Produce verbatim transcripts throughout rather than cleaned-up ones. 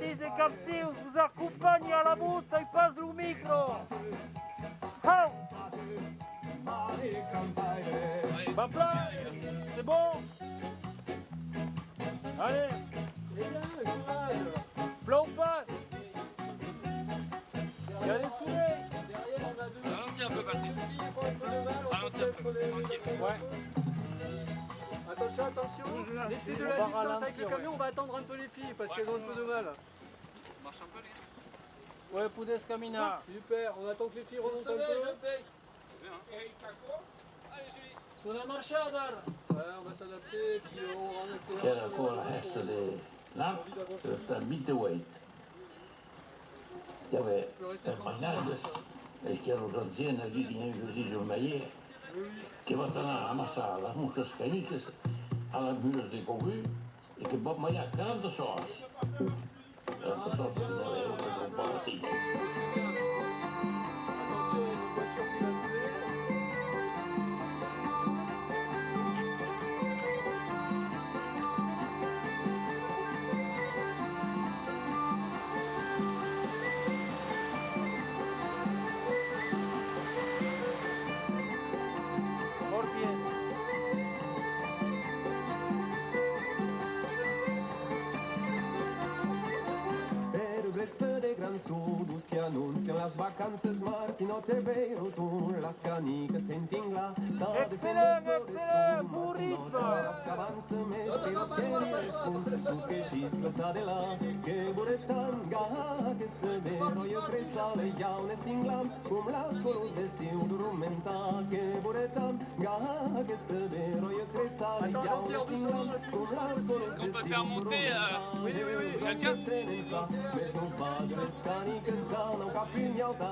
Partit de captius vos acompanha a la votz, ai pas lo micro. Hau! Va plan? C'est bon? Allez! Plòu pas! Il y a des soleils. Ralentis un peu, Patrice. Ralentis un peu, tranquille. Ouais. Attention, attention. Laissez de la distance avec le camion, on va attendre un peu les filles parce qu'elles ont un peu de mal. Marche un peu, les gars. Ouais, podètz caminar. Super, on attend que les filles remontent un peu. Sur la marchada. Ouais, on va s'adapter, puis on va en accélérant. Qu'èra aquò la hèsta de l'art, qu'èra estat vint-e-ueit. I avè es mainatges, es qu'èra los ancians aquí, que n'i a un José Jumaier, que van anar amassar las moscas canicas a las mulas de Cogu e que van balhar quaranta sòus. Quaranta sòus, que n'avè un partit. Per un vèspre de gran sòu, los que anoncian las vacanças, Martinòt e Beiroton, las canicas sentin la. Excellent, excellent, bon ritme. S'avança mès, però se li respond, tot que giscla de la, que voretan, ga, aquesta beròia cresta, le jaune singlam, com las colors d'estiu dormenta, que voretan, ga, aquesta beròia cresta, le jaune singlam, com las colors d'estiu dormenta. Est-ce qu'on peut faire monter, euh, quelqu'un ? Mès nos badre les canicas, ga, nau cap un aute,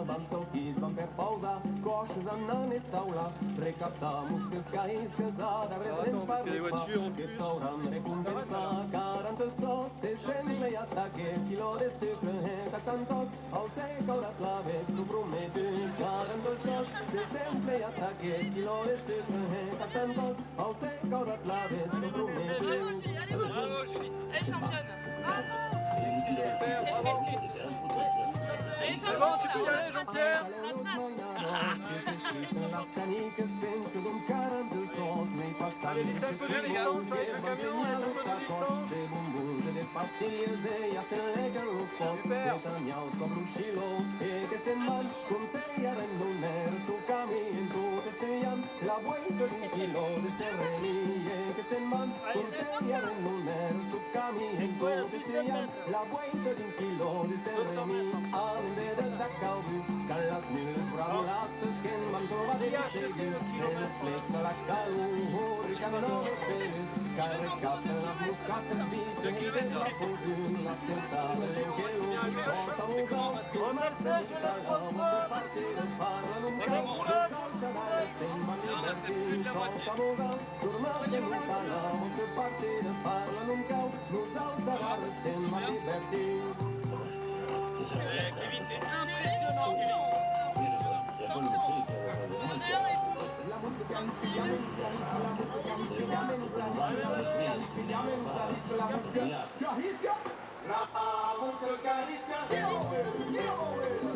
van sauquís, van per pausar, còches anant e saula, recaptar moscas caiscas, adar res en parle pas, que t'auran recompensat quaranta sòus, se sembla i ataque, quilò de sucre, e tacantòs, au se caurat la vez, s'o promete, quaranta sòus, se sembla i ataque, quilò de sucre, e tacantòs, au se caurat la vez, s'o promete. Bravo, Julie. Elle est championne. Bravo. Excellent. Bravo. C'est bon, tu peux y aller, Jean-Pierre. Allez, laissez un peu de distance avec le camion, laissez un peu de distance. Super. La boita d'un quilò de serreni, e que se'n van, com se i a un numer, sub camí, en tot estiam, la boita d'un quilò de serreni, a l'enveja de Caubu, quand las mulas bravolasses que'n van trobar de segur, en los plecs a la calor, ricanò de Perú, car recapten las moscasses, viste de la fortuna, la sentada, l'enqueló, força vosals, los marcens, la vostra partida, parla non cau, los alçadars se'n van divertir, sòus famosas, tornatz de montar la vostra partida, parla non cau, los alçadars se'n van divertir. Eh, Kevin, t'es impressionnant, Kevin. Impressionnant. Champion. Extraordinaire et tout.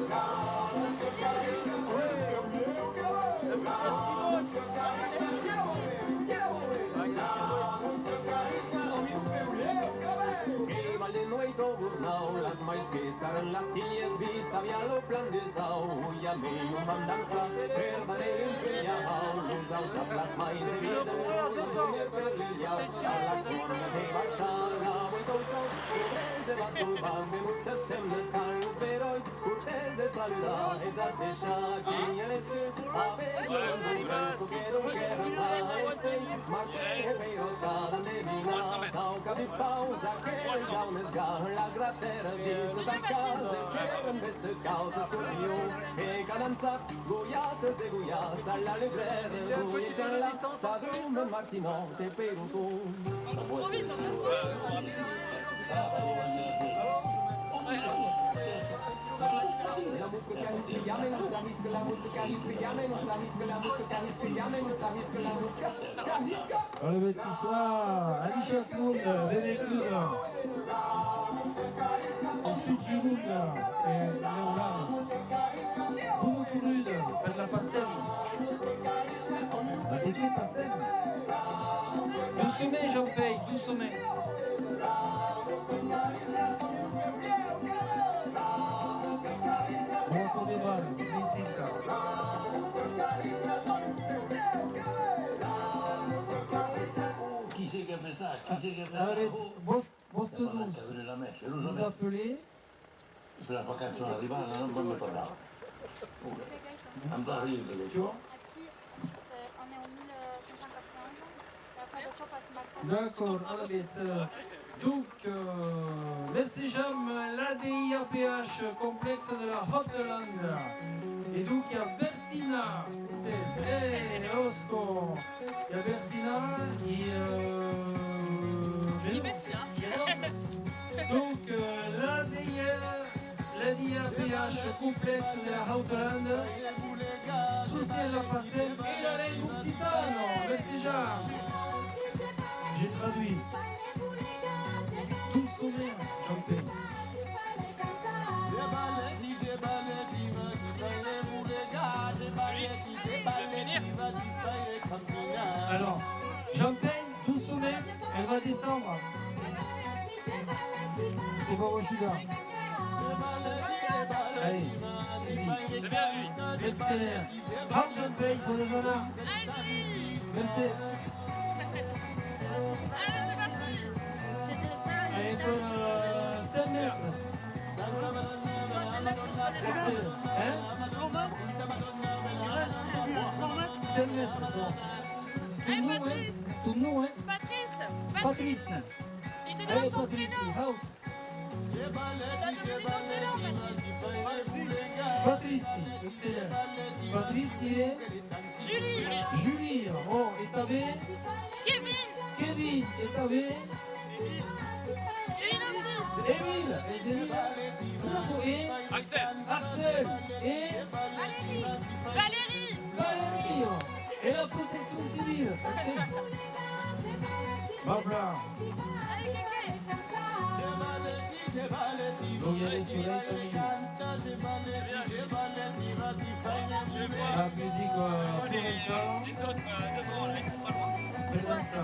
Que val de nueit au bornau, las mairs que sarran las hilhas, vista via lo plan de Sau, uia mei un bandança, per darrèr un pilhau, los autres las mairs de visa, lo dormir per l'ilhau, a la corna de baixar, la vueit au Sau, sobre de la tomba, de los que semblas, car los beròis, cortès de saludar e de deishar, quin a l'escut, avètz un bon gran suqueron que rata, este, Martin e Peirota, d'endevinar, tau cap de pausa, que les gaunes gan, la gratèra, vist de casa, que ren veste causa, escorpion, e qu'an dançat, goiates e goiats, a la lugrèra, goietèla, s'adromen Martinòt e Peiroton. Allez, Baptista, Alicia Kuhn, Benetton. E Leonardo, bona corruda per la Passem. De qué Passem? Doçament, Jean-Pèi, doçament. Bon, de bar, visita. Qui c'est qui a fait ça? Qui c'est qui a fait ça? Arrête, vos Vòstre nom, vous appelez? La vacança arribada, non vam parlar. Amb la riba de... Aquí, euh, on est en mille cinq cent quatre-vingts. D'accord, alavetz, euh, donc, euh, mercejam l'A D I A P H, complexe de la Haute-Lande. Et donc, il y a Bertina, eh, Osco, il y a Bertina et, euh, Bertina. Donc, euh, l'A D I A, l'A D I A P H, complexe de la Haute-Lande, soutient la Passem et la langue occitane. Merci Jean. J'ai traduit. Tout sourire, Jean-Pèi. Julie, tu peux finir ? Alors, Jean-Pèi, doucement, elle va descendre. T'es pas reçu là. Allez, vas-y. C'est bien, Julie. Excellent. Bravo, Jean-Pèi, pour les honneurs. Merci. Allez, c'est parti. Allez, euh, cinq mètres. Hein ? Cinq mètres, bon. Ton nom, hein ? Ton nom, hein ? Patrice. Patrice. Il te demande ton prénom. T'as donné ton prénom, Patrice. Patrice, excellent. Patrice, il est Julie. Julie, oh, et t'avais ? Kevin. Kevin, et t'avais ? Kevin aussi. Émile, et Émile. Bravo, et Axel. Axel, et Valérie. Valérie, et la protection civile. Axel. Babla. Allez, Kéké. Donc, il y a les soleils familiaux. La musique, euh, pour l'instant. Présente ça.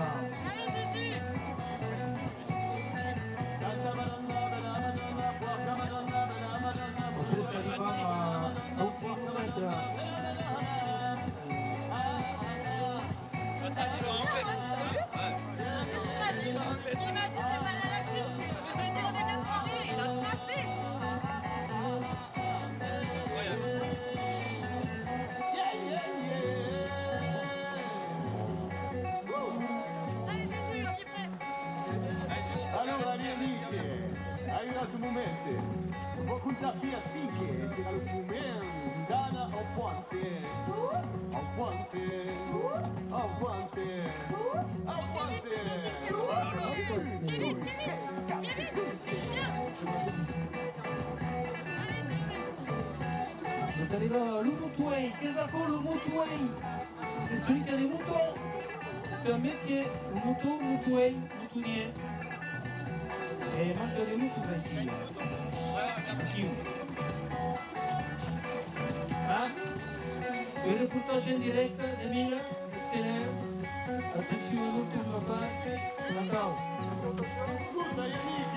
On peut saluer, euh, au kilomètre. Il m'a dit, j'ai mal à la cuisse. Je lui ai dit, on est bien tombé. Il a tracé. Incroyable. Allez, Juju, on y est presque. Allora, amics, arribat lo moment. Vos contar fin a cinc, serà lo moment d'anar au pont. Au pont. Au pont. Au pont. Kevin, Kevin, Kevin, viens. Allez, Kevin. Donc, allez, là, le motoei. Qu'est-ce que c'est, le motoei ? C'est celui qui a des moutons. C'est un métier. Le moto, motoei. Moutonnier. Et moi, je donne les mots, tout ça, ici. Thank you. Hein ? Le reportage en direct d'Emile, excellent. Attention, on tourne la face. D'accord. Escolta, Yannick,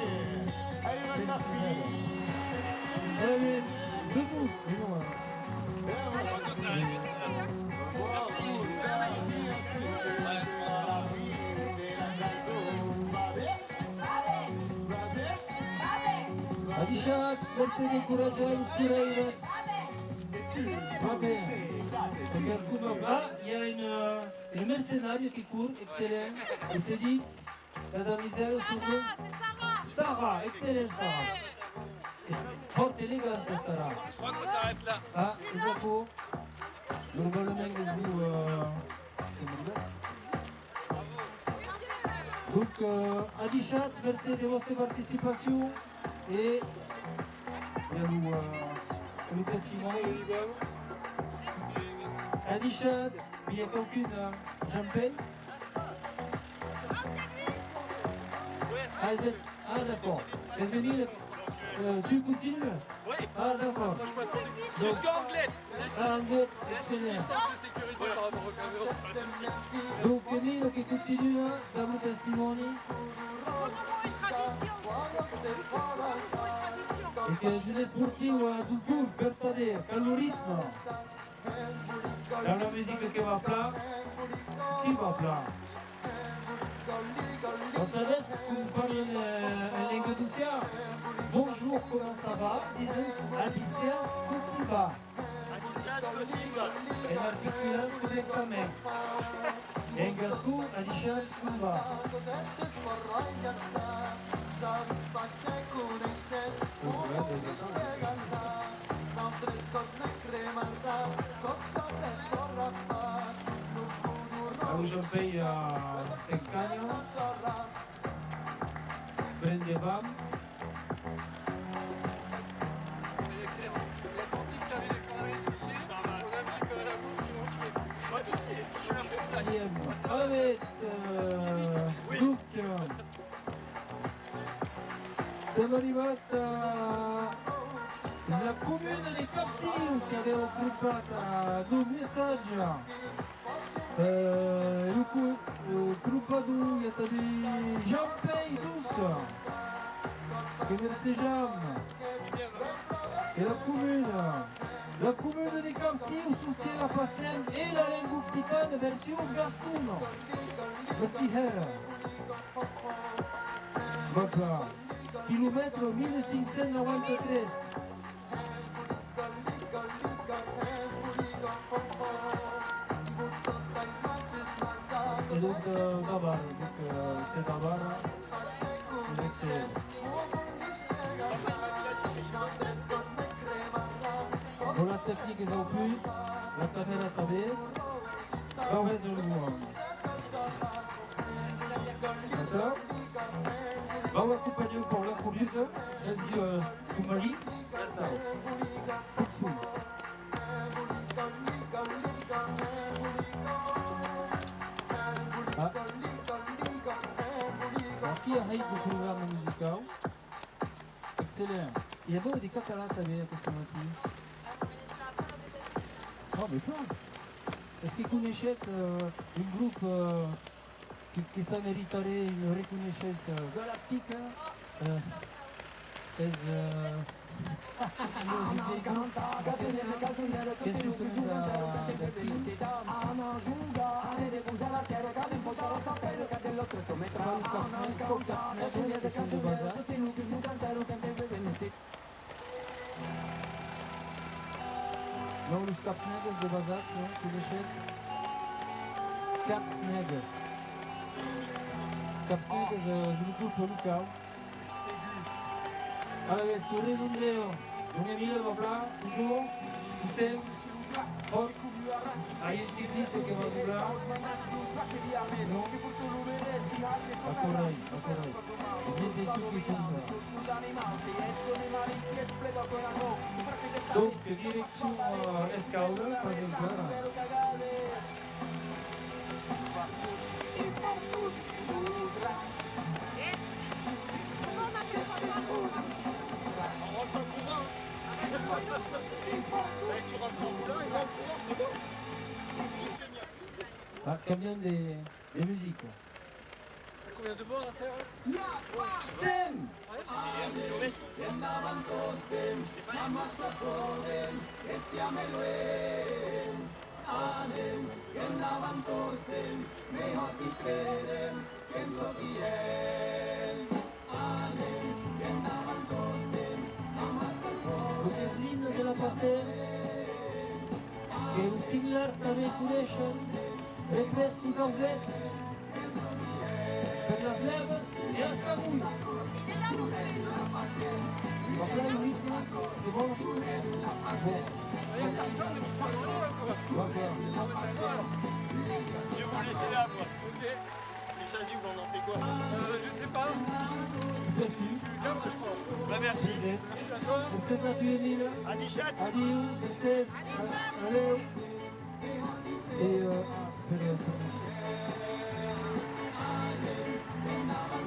arriba a la fin. Allez, deux pouces, dis-moi. Adishatz, mercé d'encoratjar los correires. Va ben. Perque es coma, ah, i a una, una mercenària que cor, excellent. E se ditz, la damisèla, son nom? Sarah, c'est Sarah. Sarah, excellent, Sarah. Fòrt eleganta, Sarah. Je crois qu'on s'arrête là. Ah, es aquò. Normalament es lo, euh, donc, euh, adishatz, mercé de vòstra participacion e, e a lo, euh, a lo festival. Adishatz, i a qualqu'un, euh, Jean-Pèi? Ah, es el, ah, d'accord. Es Emile. Euh, tu continues? Oui. Ah, d'accord. Jusqu'à Anglet. Ah, Anglet, excellent. Distance de sécurité par rapport au camion. Pas de souci. Donc, Emile qui continue dans le testimoni. Pour nous, une tradition. Pour nous, une tradition. Et que je l'ai sportive, euh, douze douze, Bertadé, Caloritme. Dans la musique que va plan, qui va plan. Vous savez, com parlen, euh, en lengadocian? Bonjour, comment ça va? Disen: adissiatz, cossí va? Adissiatz, cossí va? En articulant corrèctament. En gascon, adissiatz, com va? Allez, Jean-Pierre, euh, Sencanha. Pren de vam. Excellent. On a senti que t'avais, qu'on avait expliqué. Ça va. On a un petit peu à la bourre, tu vois. Pas de souci, je suis là pour ça. Bien. Avec, euh, oui. Donc, euh, Sèm arribats a la comuna de Capciu, qu'avèm cropat a lo messatge. Euh, lo co-, euh, cropador, i a tanben Jean-Pèi Douce, que mercejam. E la comuna, la comuna de Capciu, sus que la Passem e la lenga occitana version gascona. Vaquí hèra. Vaquí. Quilomètre mil cinc cents noranta-tres. E donc, euh, Davar, donc, euh, c'est Davar, donc c'est Voilà, la tecnica es au punt, la camèra tanben. Bon, ves un moment. Atau. Vau acompanhar un pauc la corruda, vas-y, euh, coma li. Atau. Tot fum. Ah. Aquí a hèit lo programa musicau. Excellent. I a de catalan tanben aqueste matin. Ah, mais quoi? Est-ce que coneishetz, euh, un grop, euh, que, que ça mériterait une reconnaissance, euh, galactique, euh, es, euh, los Iberians, que son d'ací. Fa los Caps Negres, que son de Basatz. Non, los Caps Negres de Basatz, non? Coneishetz? Caps Negres. Caps Negres, eh, es un grop locau. Alavetz, lo redondèu. Bon, Emile, va plan, toujours, tostemps. Hòp. Ai un ciclista que va doblar. Non? Aquò rai, aquò rai. Vite de suite que compra. Donc, direction, euh, Escaure, pas encara. On rentre en courant. Là, tu rentres en roulant et là, en courant, c'est bon. Ah, cambiam de, de musica. Combien de bornes à faire, hein? Passem! Ouais, c'était un kilomètre. Je sais pas. Lo qu'es l'imne de la Passem, que los similars tanben coneishen, représ pels ausèths, per las lèvas e las cavolhas. Va plan lo ritme, se vòl. Bon. Va plan. Je vais vous laisser là, moi. Ok. Et Shazzy, on en fait quoi ? Euh, je sais pas. Merci. Tu gardes, je crois. Bah, merci. Merci à toi. Adissiatz. Adiu. Et, euh, ah, perdon.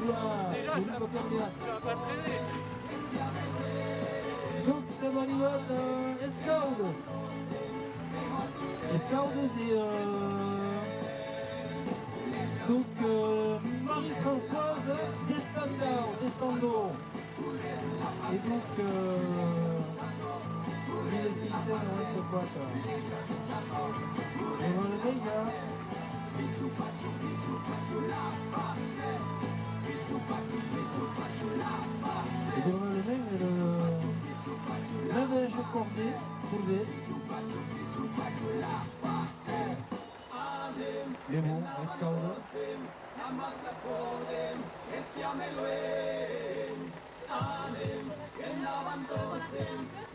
Oula, déjà, ça, ça va pas traîner. Arribat a Escaudas. Escaudas e, euh, donc, euh, Marie-Françoise Destandau, Destandau. E donc, euh, mila cinc cents noranta quatre. E normalament i a, e normalament era Nadège Cordet, Cordet. Mès bon, Escaudas.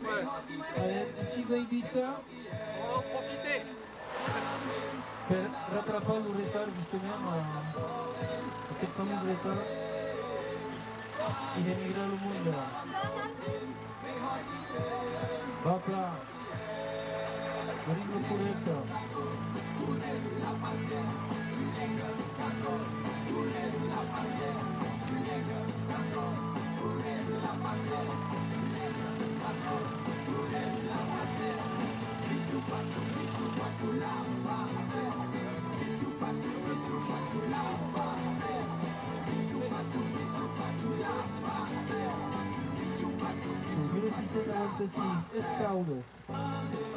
Ouais. Allez, petit baby star. On va en profiter. Per rattrapar lo retard, justament, euh, aquel famós retard qui emigra lo monde. Va plan. Lo ritme corrècte. Mila cinc cents noranta cinc, Escaudas.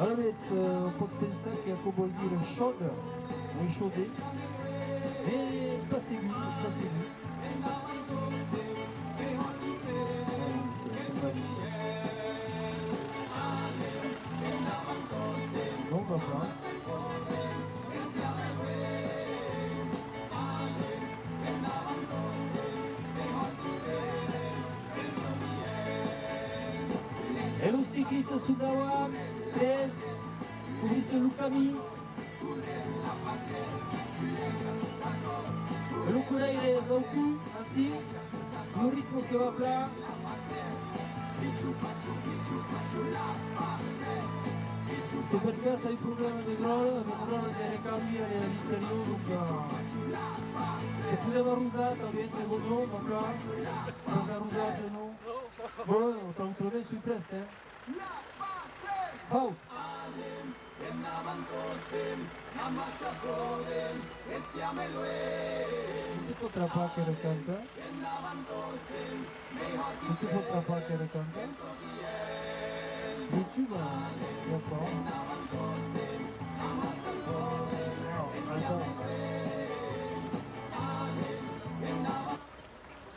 Alavetz, eh, òm pòt pensar que aquò vòl dire chaude, un chaudet, mès es pas segur, es pas segur. Non, va pas. E los ciclistas sul davant, tres, cobrissèm lo camin. E lo corrèire es au cuu, ací, lo ritme que va plan. Se per cas ai problèma de gròla, de gròla de recambi a l'exterior, donc, eh, que podèm arrosar tanben, se vòl, non, va plan, pas arrosatge, non. Bon, autrament, soi prèst, eh. Fau! Non se pòt trapar aquera canta? Non se pòt trapar aquera canta? YouTube, eh, d'accord.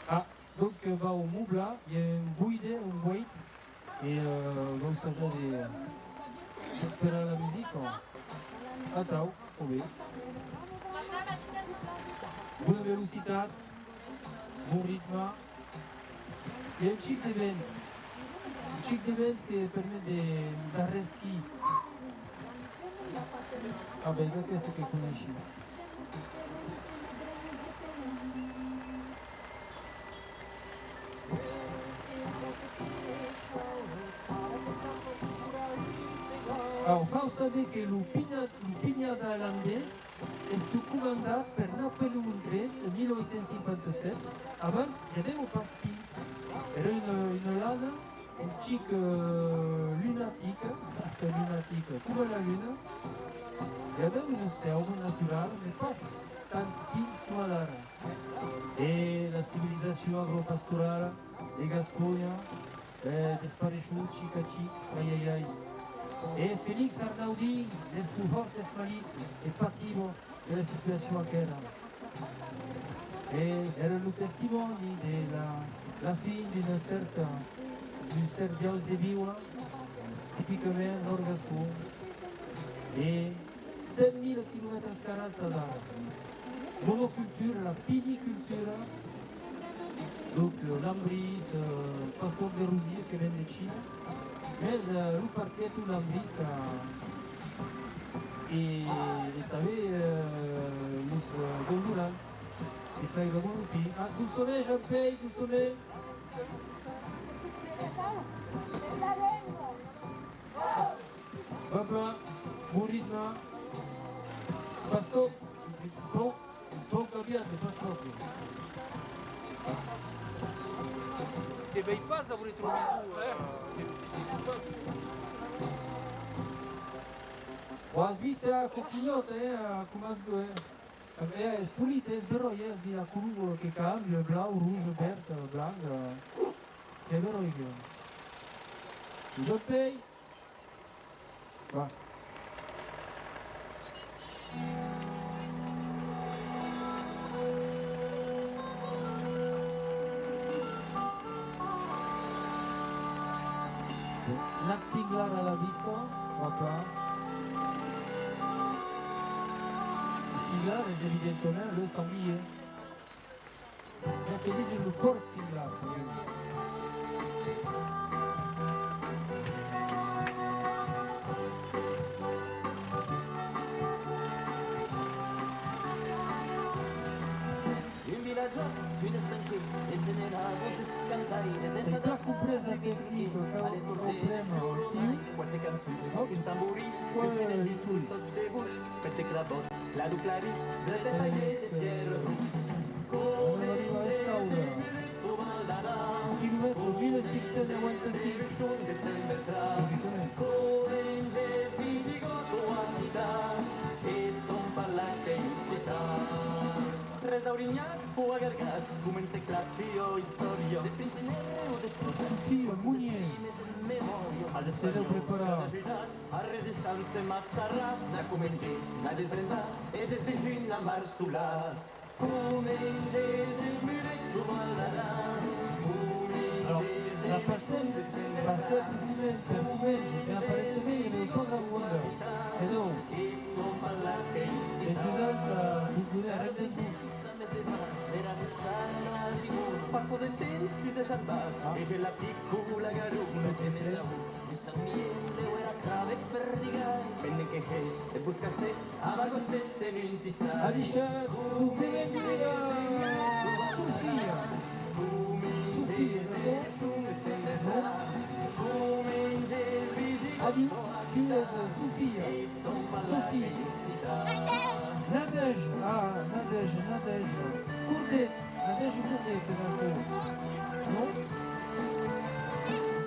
Ah, donc, eh, vau moblar, i a un voide, un void. E, eh, vau sajar de, d'esperar la musica. Atau, o ben. Bona velocitat, bon ritme. E un chic de vent. Un chic de vent que permet de, d'arresquir. Ah ben, es aquesta que coneishi. Au, fau saber que lo pinha-, lo pinhadar landés estó comandat per Napoleon tres en mila uèit cents cinquanta-sèt, abans i avèva pas pins. Èra una, una lana un chic, eh, lunatic, enfin lunatic, coma la luna. I avèva una sèuva naturala, mès pas tants pins coma d'ara. E la civilizacion agropastorala de Gasconha, eh, despareishó chic a chic, ai, ai, ai. E Felix Arnaudin n'estó hòrt esmalit e pativa de la situacion aquera. E èra lo testimòni de la, la fin d'una cèrta, d'un cèrt biais de víver, tipicament nòrd-gascon. E cent mila quilomètres carrats adara. Monocultura, la pinicultura, donc, eh, lambrís, eh, pastor de rosier que ven de China, mès, eh, lo parquet, lo lambrís, eh, e, e tanben, eh, los, eh, gongolans, e fai lo bon pin. Ah, consommer, Jean-Pei, consommer. Va plan, bon ritme. Pastor, bon. Pauc aviat, pas tròp. E Vei pas a vore tròp, eh. As vist, eh, coquinhòt, eh, com as, eh. Eh, es polit, eh, es beròi, eh, la color que cambia, blau, roge, verd, blanc, eh, qu'es beròi, eh. Jòt pei. Va. Nat singlar a la vista, va plan. Singlar es evidentament lo sanglièr. Aquel es lo pòrc singlar. Un vilatjòt, un estanquet, entenerà botes cantaires, entà la sorpresa tecnica, cau, cau prene, sí. Quate cançons, un tamborin, un penedit, un sòt de boix, pete clabòt, la do clarin, dreta país de tèrra. Arriba a Escauda. Quilomètre mil cinc cents noranta-cinc. Tres d'Aurinhac o Agargàs, comença clar ua istòria de Pinsinèu, de Fruta, sí, Munier. As estat preparat. A resisténcia Matarràs, n'a començat a desbrembar e des de junh a març solàs. Alors, la passem, passem per moment, per moment, e aparentament, e pas la onda. E donc, e vosauts, eh, vos donètz rendez-vous. Passas de temps sus de jardins, e je la pico la garona de Melau. Adishatz, donc benvenguda Sofia. Sofia, es aquò? Non? Adiu, qui es Sofia? Sofia. Nadège. Nadège, ah, Nadège, Nadège. Cordet, Nadège Cordet, es aquò? Non?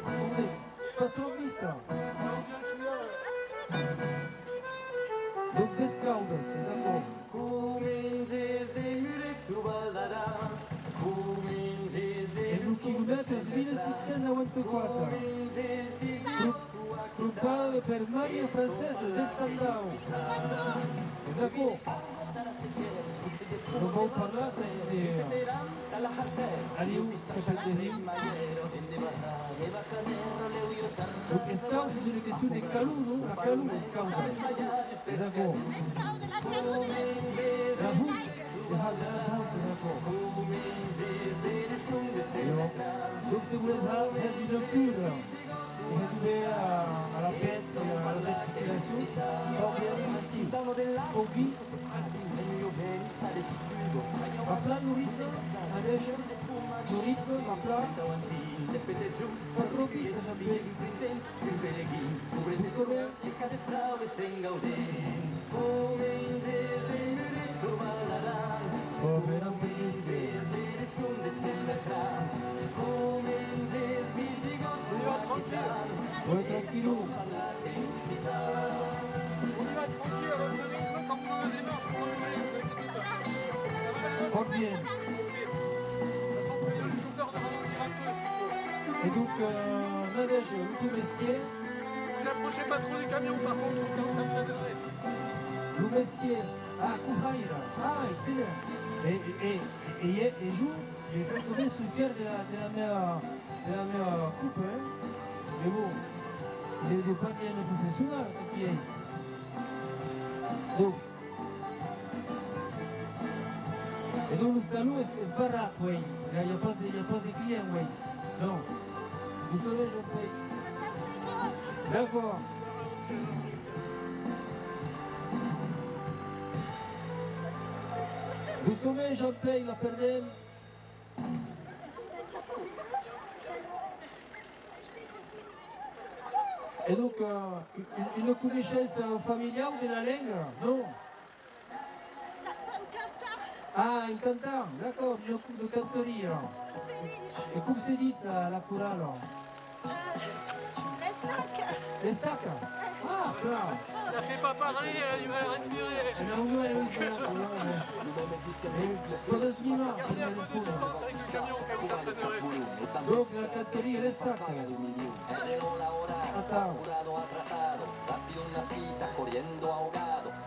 Cordet. Pas tròp vista. Donc, d'Escaudas, es aquò. Es lo quilomètre mil cinc cents noranta-quatre. Cro-, cropada per Maria Francesa d'Estendau. Es aquò. Non vau parlar, se, de, eh, Aliu, que perderiu. Lo Escauda, es una question de calor, non? La calor, Escauda. Es aquò. La hut, de har de las hut, es aquò. Io. Donc, se volètz har, es una cura. E que tu ve a, a la pèth e a las articulacions, va ben ací. Au vist ací. Va plan lo ritme, Nadège, lo ritme, va plan. Pas tròp viste, Jean-Pierre. Lo solelh. Oh, ben, un peu. Ouais, tranquillou. On y va tranquille, alors, c'est un peu comme dans la démarche, on va y aller, ne vous inquiétez pas. Ça va aller ? Ok. De toute façon, on peut y aller, le chauffeur devant nous dira un peu ce qu'il faut. E donc, euh, Nadège, lo ton mestièr? Vous approchez pas trop du camion, par contre, au cas où ça vous aiderait. Lo mestièr, ah, cobraire. Ah, excellent. E, e, e, e, e, e jo, je reconnais, je suis fier de la, de la meva, de la meva coupe, hein. Mais bon, je n'ai pas bien le professionnel, qui est. Donc, e donc lo salon es, es barrat, uèi. I a, i a pas de, i a pas de client, uèi. Non. Lo solelh, Jean-Pierre. D'accord. Lo solelh, Jean-Pierre, la perdèm. E donc, euh, un, un, una coneishença familiau de la lenga, non? Ah, en cantar, d'accord, una, una cantaria. E com se ditz, eh, la corala? Euh, l'estaca. L'estaca? Ah, clar. Ça fait pas parler, elle a du mal à respirer. Eh ben, au moins, elle a eu ça, tu vois, mais, mais pas de cinéma. Gardez un peu de distance avec le camion, au cas où ça freine. Donc, la canteria, l'estaca. Attends.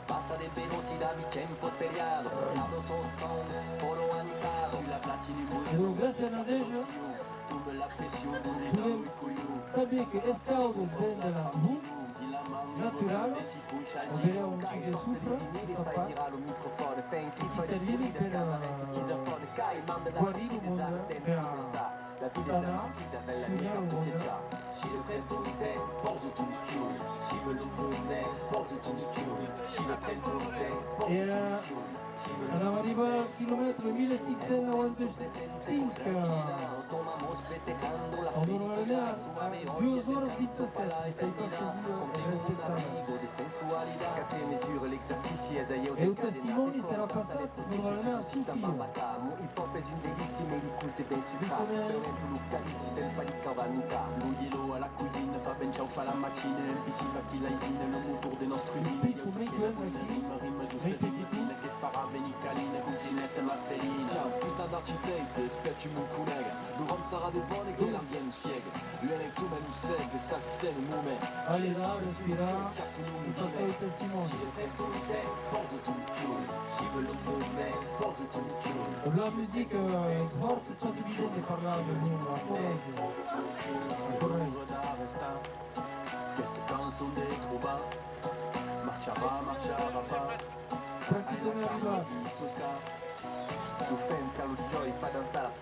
Basta de velocidad, mi tiempo es peleado. Sabroso son, polo anisado. E donc, gràcia a Nadèja, podèm saber que Escaudas ven de la bout naturala, o veirem un pic de sofre, de sa part, e que serviri per, eh, guarir lo monde, per, eh, sanar, soignar lo monde. E, eh, anam arribar al quilomètre mila cinc cents noranta-cinc, eh, on normalament a duas oras vint-e-sèt, sai pas se es respectable. E lo testimòni serà passat normalament a Sofia. Justament. Lo pis o mei que aquí, mei que aquí. Allez, là, respirar e passar au testimòni. La musica, eh, es fòrt, es pas evident de parlar de lo, la corrèja. La corrèja. Practicament arribat.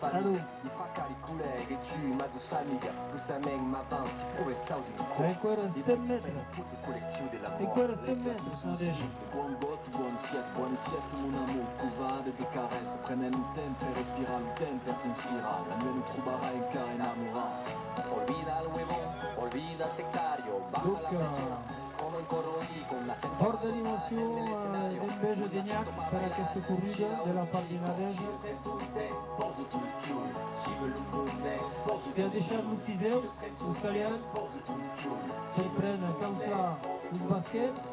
Allô. Encara cent mètres. Encara cent mètres, Nadèja. Donc, euh, hòrt d'animacion, eh, d'enveja, de nhac per aquesta corrida de la part de Nadèja. Que a deishat los sisèus, los talians, per prene, calçar los basquets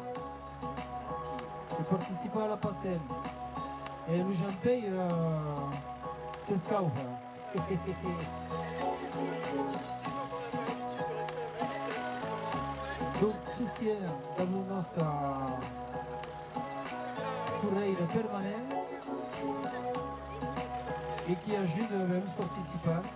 e participar a la Passem. E lo Jean-Pei, eh, s'escaufa. Donc, sostièn dab lo nòstre corrèire permanent e qui ajuda, ben, los participants.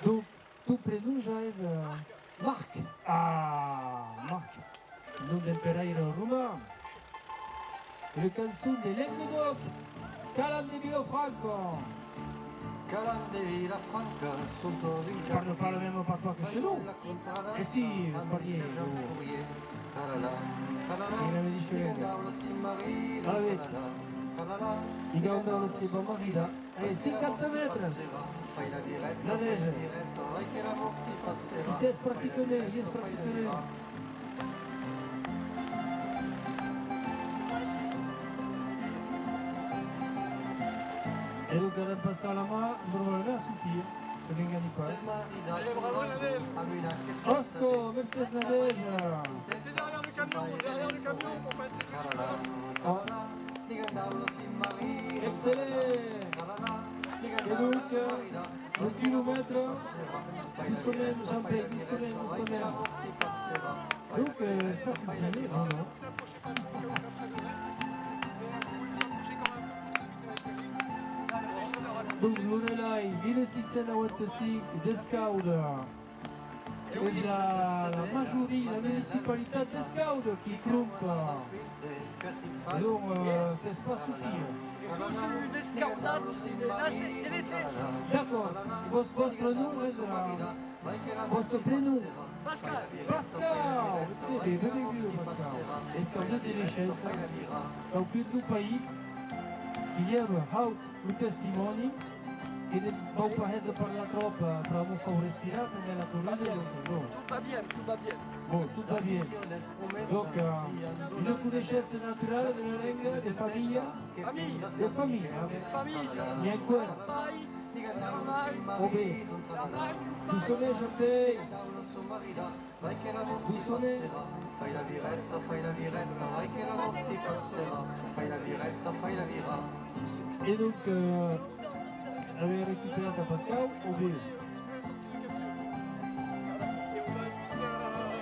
Donc, ton prenom ja es, eh, Marc. Ah, Marc. Nom d'emperaire roman. Una cançon de Lengadòc. Calan de Vilafranca. Parle pas la même patois que chez nous. Eh si, es parier, lo, e l'avetz dit. Alavetz, ligam la seva marida. Allez, cinquanta mètres. Nadèja. I sètz practicament, i es practicament. E donc, ara passar la man, normalament, a Sofia, se m'engani pas. Allez, bravo, Nadège. Òsca, mercés, Nadèja. C'est derrière le camion, derrière le camion pour passer le micro. Ah. Excellent. E donc, lo quilomètre, doçament, Jean-Pei, doçament, doçament. Donc, euh, je sais pas si vous avez, non, non. Donc, lo relai, mila cinc cents noranta-cinc, d'Escauda. Es la, la majoria, la municipalitat d'Escauda qui crompa. Donc, euh, s'es pas Sofia. Jo soi un escaudant de naisse-, de naissença. D'accord. Vòs-, vòstre nom es, euh, vòstre prenom? Pascal. Pascal! C'est bien, benvingut, Pascal. Escaudat de naissença, quauqu'un deu país qui lhèva haut lo testimòni, que ne vau pas hèser parlar tròp, eh, pr'amor fau respirar pendent la corrida, donc, non. Tout va bien, tout va bien. Bon, tot va bien. Donc, euh, una coneishença naturala de la lenga de familha. Familha. De familha. Familha. E enqüèra. Papai, mamai, o ben, la mai, lo papai. Lo soleis, o ben. Vous sonnez? E donc, euh, avètz recuperat a Pascau o ben?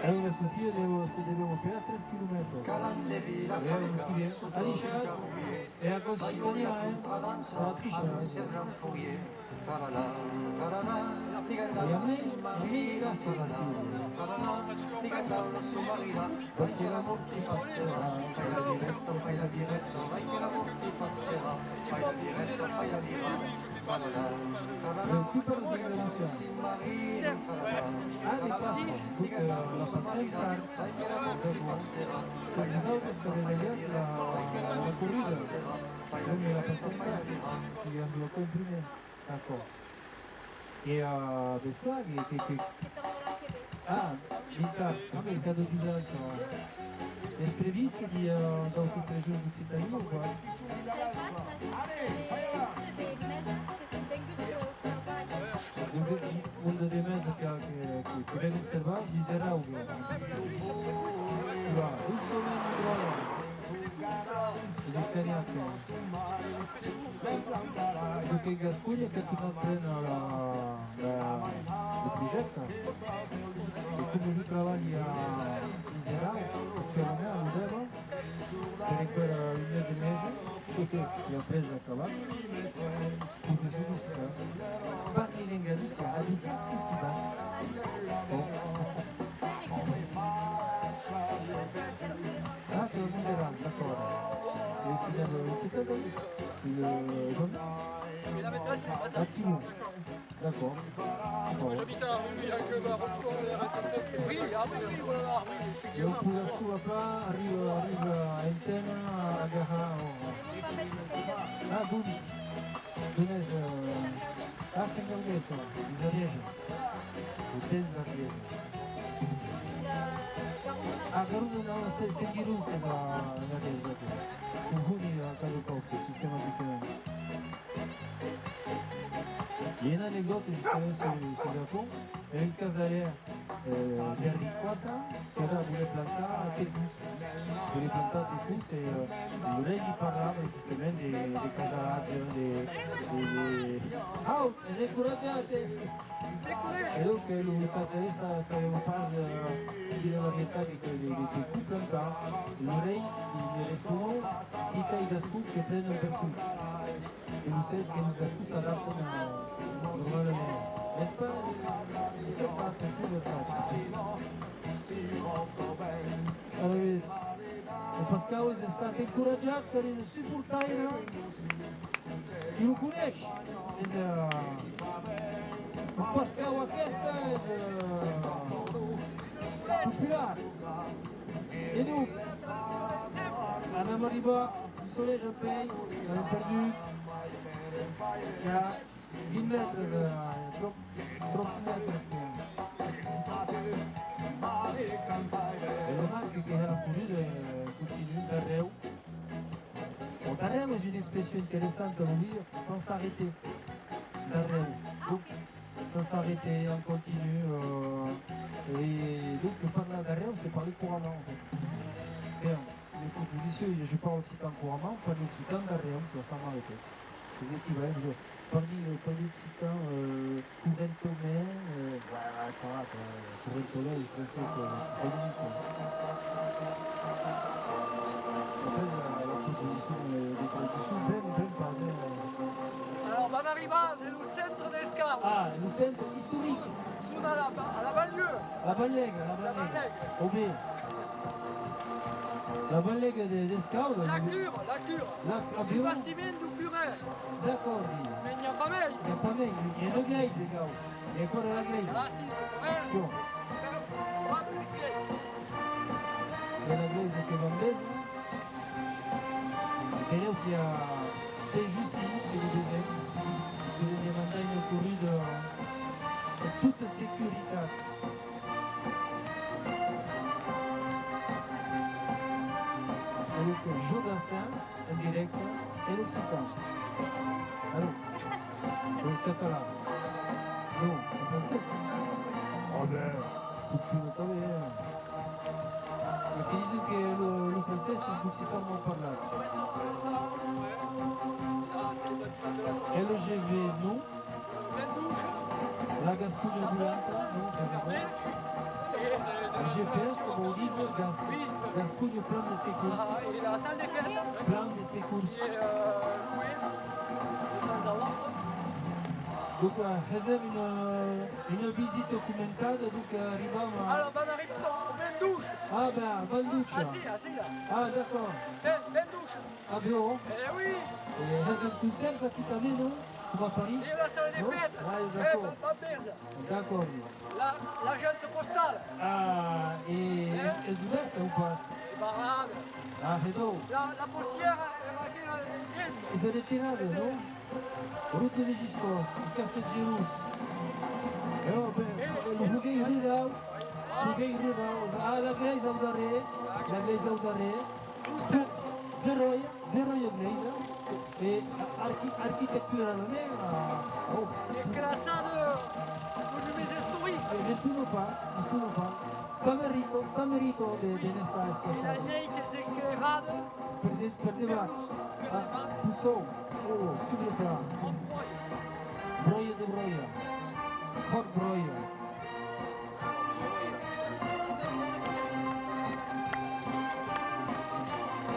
Alara Sofia deu, se devèm operar tres quilomètres. E alara, qui ven? Adishatz. E aquò se tenia, eh? Patricia. E a mi, a mi, gràcia, Basile. Perque l'amor te passarà, fai la vireta, fai la vireta, vai que l'amor te passarà, fai la vireta, fai la vireta. Eh, tu parles de Lucia? Ah, de Pasco. Donc, euh, la Pascal, ça. D'accord. C'est vous autres que vous avez la, la corrida. Donc, la Pascal, qui a le comprimé. D'accord. E, euh, vespre, que, que, que... Ah, dissabte, ah, mercat de village, euh, es previst que i a d'autres regions d'Occitània o pas? Donc, monde de Mesa que, que, que, que ven observar, diserà, o bien? Voilà, doucement, voilà. L'Occitània, que, donc en Gasconha, que tu vas prendre la, la, le projècte. E coma lo trabalhi a Isera, actualament a Lodèva, per enqüèra un mes e mièg, e après acabat, professor d'occitan. Parli lenga d'occitan, a dissas que si vas. Bon. Ah, c'est un libéral, d'accord. Et c'est dans le, c'est dans le, le, ah, Simon. D'accord. Bon. J'habite à la rue Jacques Barrosson, le R S S F. Oui, ah oui, oui, voilà, oui, effectivement. Donc, pour la scola, arrive, arrive à Antenne, à Gare, oh. Ah, bon. Donètz, euh, ah, Saint-Gaudens, ça, les Arièges. Le temps d'Ariège. Ah, Garona, non, c'est Saint-Gilles, c'est la, l'Ariège, d'accord. Confoni a cada còp, sistemàticament. I a una anecdòta, justament, sul, sul Japon. Un casalièr, euh, Gary quatre, serà voler plantar de fons. Voler plantar de fons e, euh, volèi li parlar, justament, de, de casalatge, de, de, de... Au, es encoratjat, eh! E donc, euh, lo casalièr sa-, sabèva pas, euh, quina varietat de, de, de, de còp plantar. Lo rei li respond: Quitèi d'ascó que prenen per tot. E lo sens que los gascons s'adaptan, eh, normalament. Es pas, es pas tan facil de far. Alavetz, lo Pascau es estat encoratjat per un suportaire qui lo coneish. Es, eh, lo Pascau aquesta es, eh, popular. E donc, anam arribar. Solelh a pèi, avèm perdut. I a vint mètres, eh, tròp, tròp mètres, eh. E lo marque que hèra corrida, eh, continua darrèu. Bon, darrèu es una expression interessanta, lo dire sans s'arrêter. Darrèu. Donc, sans s'arrêter, en continu, euh, e donc parlar darrèu, c'est parler couramment, en fait. Bien, les propositions, je parle occitan couramment, parli occitan darrèu, tu vois, sans m'arrêter. Les équivalents, je parli, euh, parli occitan, euh, couramment, euh, ouais, ouais, ça va, quoi. Correntolais, le français, c'est compliqué. Après, la, la proposition, euh, de traduction, ben, ben, pas, euh. Alors, van arribar dins lo centre d'Escau. Ah, lo centre istoric. Son a la, a la banlieue. La banlèga, la banlèga. O ben, la banlèga de, d'Escau, la... La cure, la cure. La, la... Lo bastiment deu curet. D'acòrdi. Mès n'i a pas mei. N'i a pas mei, n'i a una glèisa, cau. N'i a aquò de la glèisa. Ah, si, lo curet. Bon. Pas plus glèisa. De la glèisa que van véser. Benlèu qu'i a Saint Justin, se lo vesèm. Se lo demandar una corrida en tota securitat. Donc, Joe Dassin, en dirècte, en occitan. Allô? En catalan. Non, en francés? Ah ben, fonciona tanben, hein. Aquí disen que lo, lo francés es l'occitan mal parlat. L G V, non. La Gasconha volanta, non, per exemple. G P S vòu díser Gas-, Gasconha plan de securs. Ah, et la salle des fêtes. Plan de securs. Et, euh, oui, de temps à autre. Donc, euh, hesèm una, una visita comentada, donc, euh, arribam a... Alors, ben, on arrive au bain-douche. Ah, ben, bain-douche. Ah, si, ah, si, là. Ah, d'accord. Bain, bain-douche. Ah, ben, oh. Eh oui. E hesèm concerts aquí tanben, non? Coma a París? Et la salle des fêtes. Ah, eh, d'accord. Ba-, Babesa. D'accord. La, l'agence postale. Ah, e es, es obèrta o pas? E barrada. Ah, e donc? La, la postièra èra aquela gent. Es a retirada, non? Route de Giscos, Castèth-Gelós. E, oh, ben, lo Hoguèir Rurau, Hoguèir Rurau. Ah, la glèisa au darrèr, la glèisa au darrèr. Beròia, Beròia glèisa. E arqui-, arquitecturalament, ah, oh. Es classada monument istoric. E m'estona pas, m'estona pas. S'amerita, s'amerita de, de n'estar esclassada. E la nèit es esclairada. Per de, per debat. Ah, Puçon. Oh, sublime plat. Bròia de Bròia. Hòrt Bròia.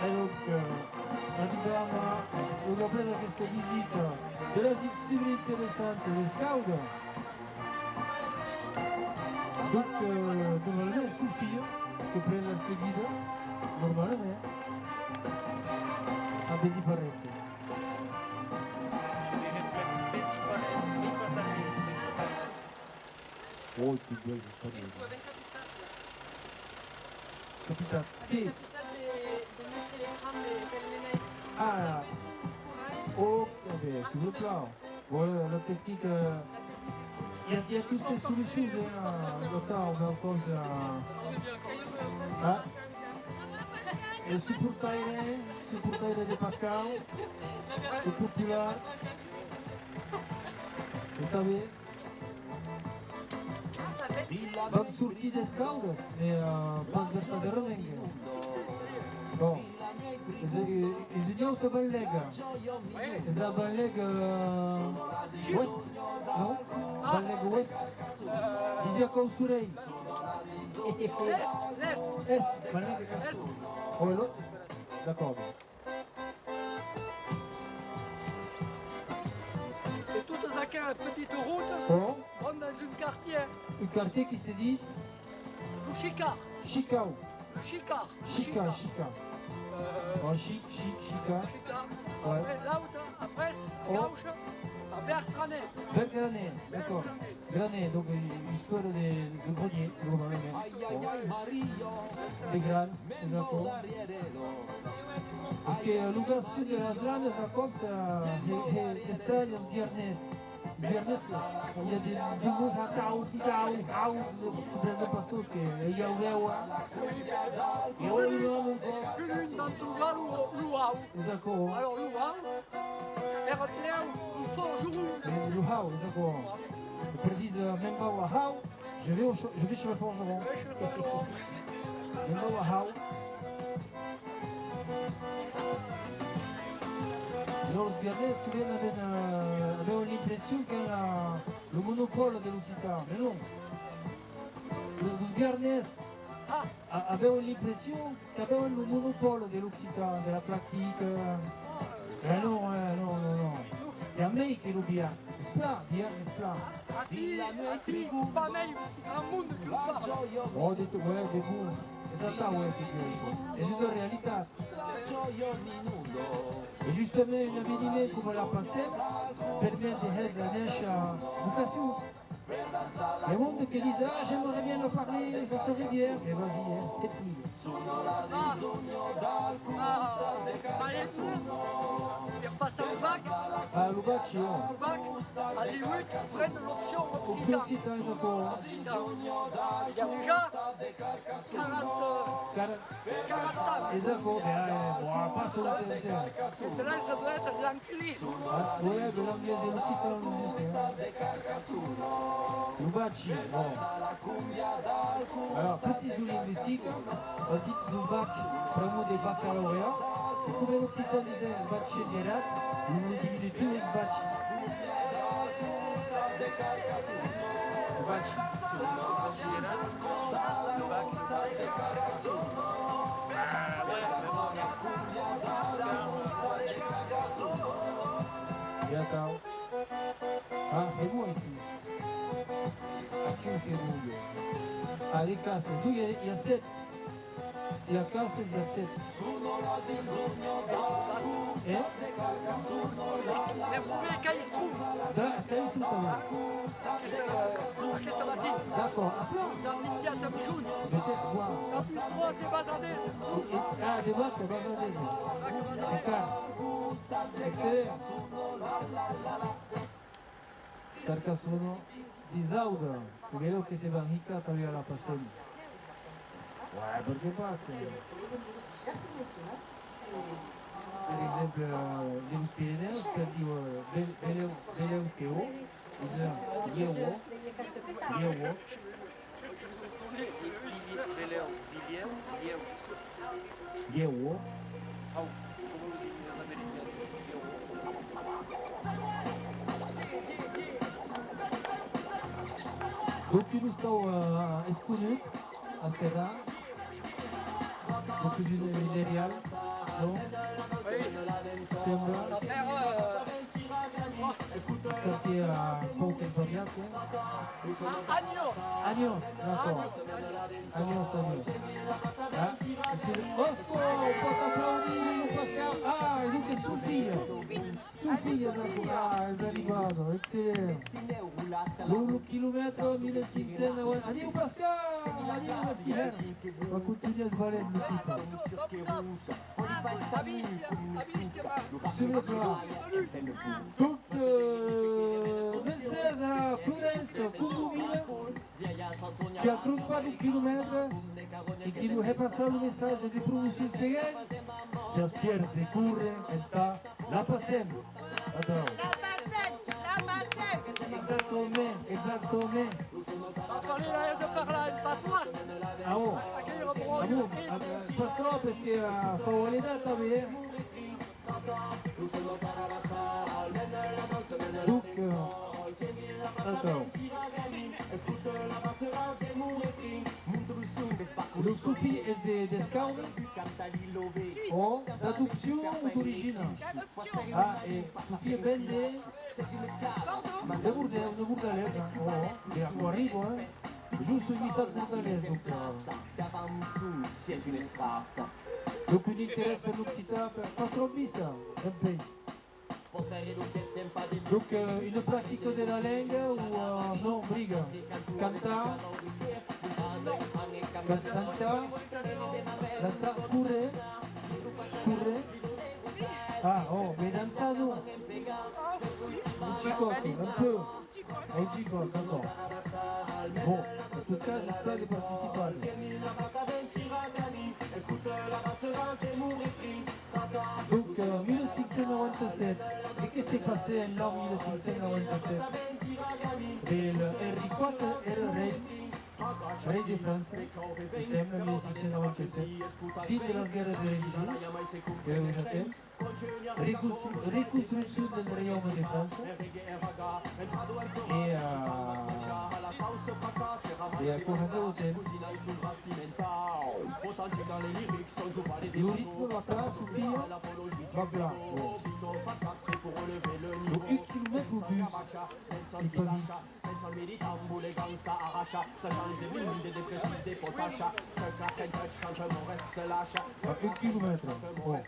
E donc, euh, arribam a, après aquesta visita de las sublime interessanta d'Escauda, donc, euh, normalament, Sofia que pren la seguida, normalament. Ah, vesi pas res. Oh, tu dois estar bien. Capissat. Qui? Ah, oh, ça fait, tu veux pas. Voilà, la technique, euh, il y a, il y a toutes ces solutions, hein, euh, docteur, on a encore, euh, hein? Le supportaire, supportaire de Pascal, le populaire. Vous savez, vam sortir d'Escaudas, e, euh, pas vertadèrament. Bon. Es, es una auta banlèga. Es la banlèga, euh, oèst, non? Banlèga oèst. Disiá qu'au sorelh. Est, l'est. Est, banlèga est. Est. Oh, l'autre. D'accord. E totas aquelas petitas rotas, oh, van dins un quartièr. Un quartièr qui se ditz? Lo Chicar. Chicau. Lo Chicar. Chica, Chica. Chica. Euh, oh, Chic, Chic, Chica. Chica. Ouais. Après, l'autre, après, à gauche, à Bertranet. Bertranet, d'accord. Bertranet. Granet, donc, euh, istòria de, de grenier, normalament. Bon. De gran, exacte. Es que, euh, lo gascon de las Granas, a còps, euh, he, he, estralha los biarnés. Biarnés, i a de, de mots atau, titau, au, comprenen pas tot, que, euh, i a, i a, i a un nom, un còp. Plus d'un, tu vas lo, lo au. Exacte. Alors, lo au, èra plan lo forgeron. E lo hau, es aquò. Per dire, euh, me'n vau a hau, je vais au cho-, je vais chez le forgeron. Me'n vau a hau. Los biarnés sovent avèm, euh, avèm l'impression qu'an la, lo monopòli de l'occitan, mas non. Los, los biarnés a-, avèm l'impression qu'avèm lo monopòli de l'occitan, de la practica. Eh non, eh, non, non, non. I a mei que lo biarn. Es plan, biarn, es plan. Ací, ací, pas mei grand monde que lo parla. Oh, de tot, ouais, de bon. Es atau, ouais, que es una realitat. E justament, un eveniment coma la Passem permet de hèr néisher vocacions. Le monde que disent, ah, j'aimerais bien en parler, ça serait bien. Mais vas-y, hein, fais-le. Ah, ah, maestro, per passar lo bac, Ah, lo bach, ò. Lo bach, a digut, pren l'opcion occitan. Opcion occitan, d'accord. Occitan. I a dejà quaranta, Quar- quaranta ans. Exact, ben, eh, bon, pas son temps. Maintenant, ça doit être l'anglais. Ah, ouais, ben, l'anglais et l'occitan, non, je sais, hein. Lo bach, bon. Alors, précision linguistica, quand ditz lo bac, pr'amor de baccalaureat, e coma en occitan disèm bachelièrat, lo diminutiu es bach. Bach. Bachelièrat, bac. Ah, ouais, mais bon, il y a... E atau. Ah, e moi, ici. Ací que volia. Ah, de cassas. Tu, i a, i a sèt. Si i a cassas, i a sèt. Eh? Mès vos veire qu'a Istròu. Da, qu'a Istròu tanben. Aquesta, aquesta matin. D'accord, après. S'an minjat a mijon. Peut-être, voilà. La plus proche de Basadesa. Ah, de Bac, Basadesa. Bac, Basadesa. D'accord. Excellent. Carcassona, disaudre, que belèu que se van hicar tanben a la Passem. Ouais, perqué pas, eh? Per exemple, eh, dins Pirenèus, per dire, eh, be-, belèu, belèu que ò, disen, ieu ò, ieu ò. Belèu, bilhèu, lièu. Ieu ò. Au, coma los disen los americans, ieu ò. Donc, un ostau, eh, esconut, a Serra. Donc, es un, un erial, non? Oui. Sembla. Ça fait, euh, Quartièr, eh, pauc variat, eh? Ah, Aniós. Aniós, d'accord. Aniós, Aniós. Aniós, Aniós. Ah, excellent. Òsca, pòt aplaudir lo Pascal. Ah, e donc Sofia. Sofia, ah, es arribada, excellent. Lo, lo quilomètre, mila cinc cents, adiu Pascal, adiu Pascal. Va contunhar, es valent, lo tipe. Sur le plat. Donc, euh, mercés a Florence Condominas, qui a crompat los quilomètres e qui nos hè passar lo messatge de promocion seguent: Siatz fièrs de córrer entà la Passem. Atau. La Passem, la Passem. Exactament, exactament. Va falhar de parlar en patois. Ah bon? Aquò èra pro... Ah bon? Ah, pas tròp, perque, eh, fau alenar tanben, eh? Donc, euh, atau. Lo Sofia es de, d'Escaudas. Ò, d'adopcion o d'origina? D'adopcion. Ah, e Sofia ven de... De Bordèu, de Bordalesa. Ò, e aquò arriba, eh? Jo soi mitat bordalés, donc, euh, donc un interès per l'occitan, per, pas tròp vista, dempuèi. Donc, euh, una practica de la lenga o, euh, non, briga? Cantar? Can-, dançar? Dançar? Córrer? Córrer? Ah, ò, mès dançar non. Un chicòt, un peu. Au G-Code, d'accord. Bon, en tot cas, es plan de participar. Donc, euh, mila cinc cents noranta-sèt. E que se passèt en l'an mila cinc cents noranta-sèt? E lo Henri quatre èra rei, rei de França, me sembla, mila cinc cents noranta-sèt, fin de las guèrras de religion, que èra un temps. Reconstru-, reconstruccion del reiaume de França e, euh, e aquò hasava lo temps. Lo ritme va plan, Sofia? Va plan, bon. Lo un quilomètre o dus, ai pas vist. Ah, un quilomètre. Bon.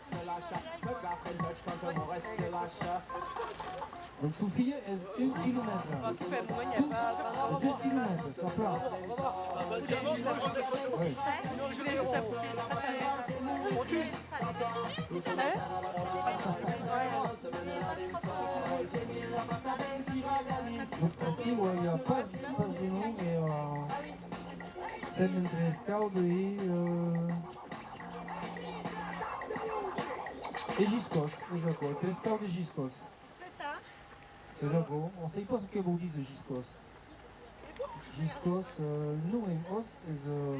Donc, Sofia es un quilomètre. Dos, dos quilomètres, ça part. Oui. Hein? Ouais. Ouais, i a pas, pas de nom, mais, euh, sèm entre Escaude e, euh, e Giscòs, es aquò, entre Escaude e Giscòs. C'est ça. Es aquò, on sait pas ce que vòu díser Giscòs. Giscòs, euh, non, en os, es, euh,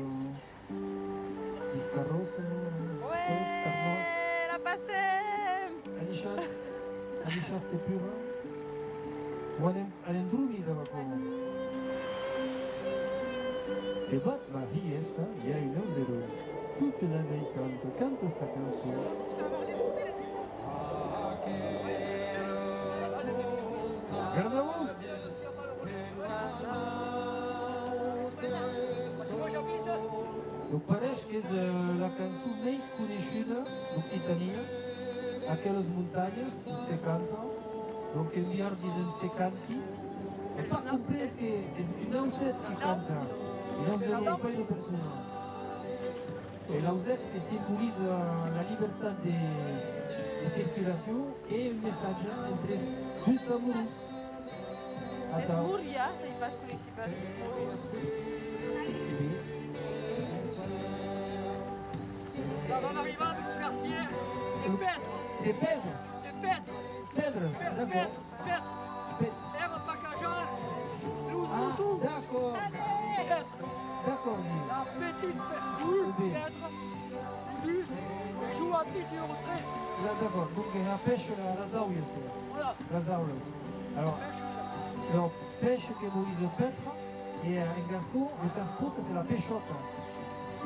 Biscarròs, non? Ouais, Biscòs, Carnòs. La passem! Alichatz, alichatz, te pura. O anem, anem dormir, dab aquò. Devath la hièsta, i a un auseròl. Tota la nueit canta, canta sa cançon. Garda-vos! Donc, pareish qu'es, euh, la cançon mei coneishuda d'Occitània, Aquelas montanhas, se canta, donc en biarn disen se canti. Ai pas comprés que es un aucet que canta, un aucet, pas una persona. E l'aucet que simboliza la libertat de, de circulacion e un messatge entre dus amorós. Es Moria, ai pas conegut pas. L'avem arribat au quartier de Pètras. De Pètras? De Pètras. Pètras, Pe-, d'accord. Pètras, Pètras. Pètras. Èra pas cajar los moutons. Ah, d'accord. Pètras. D'accord, oui. La petite pe-, rue Pètras. Bus, e jo abiti au tres. Là, d'accord. Donc, e a pèsh la, las aulhas, quoi. Voilà. Las aulhas. Alors, pèsh, la pèsh que vòu díser pètra, e, euh, en gascon, le casse-croûte, c'est la pêchotte.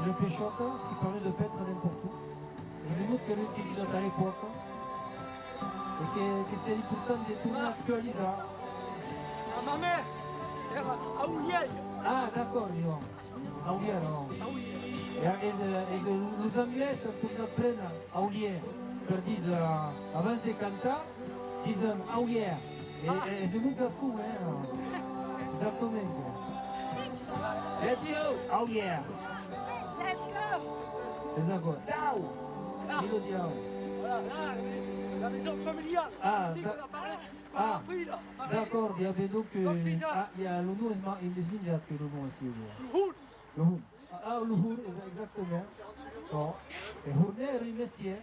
Une pêchotte, ce qui permet de pètre n'importe où. Un mot qu'èra utilizat a l'epòca e que, que c'est important de tornar actualizar. La mamè èra aulièr. Ah, d'accord, Joan. Aulièr, non? Aulièr. E, e, e los anglés an tornat préner aulièr per díser, eh, abans de cantar, disen aulièr. E, e, es un mot gascon, eh? Exactament. Let's go! Aulièr. Let's go! Es aquò. Dau! Ah. Dilo, diau. Voilà, là, la maison familiale. Ah, c'est ici qu'on a parlé, qu'on a appris, là. D'accord, i a ben donc, euh, ah, i a lo nom, es ma-, es minjat que lo nom ací, eh. Lo hon. Lo hon. Ah, lo hon, exa-, exactament. Bon. E hornèr, mestièr.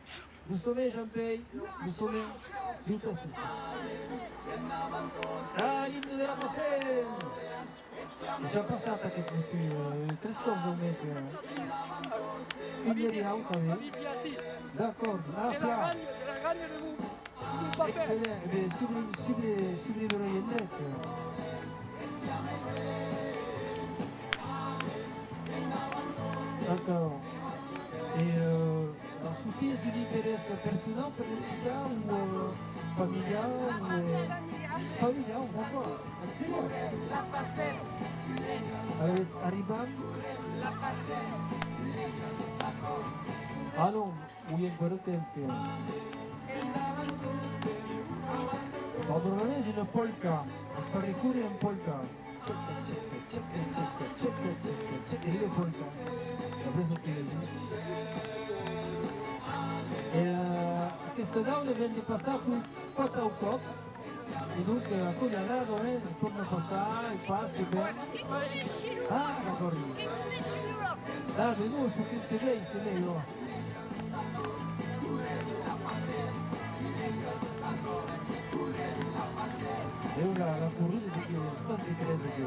Lo somèl, Jean-Pèi. Lo somèl. Diu t'assista. Ah, l'imne de la Passem! S'es ja passat aqueth monsieur, euh, tres còps au mes, eh. Un dia de aut, tanben. D'accord. Ah, plan. Excellent. Eh ben, sublime, sublime, sublime, en dirècte. D'accord. E, euh, açò es un interès personau per l'occitan o, euh, familiau o, euh, familiau, d'accord. Excellent. Alavetz, arribam. Ah non. Ui, encara temps que... Normalament es una polca, es fa recórrer en polca. E la polca. Après, ok. E, euh, aquesta dauna ven de passar per quate còps. E donc, euh, aquò li agrada, eh, torna passar, e passa, e ben. Ah, d'acòrdi. Ah, ben non, çò que se vei, se vei, non. E la, la corrida, es que es pas de creire que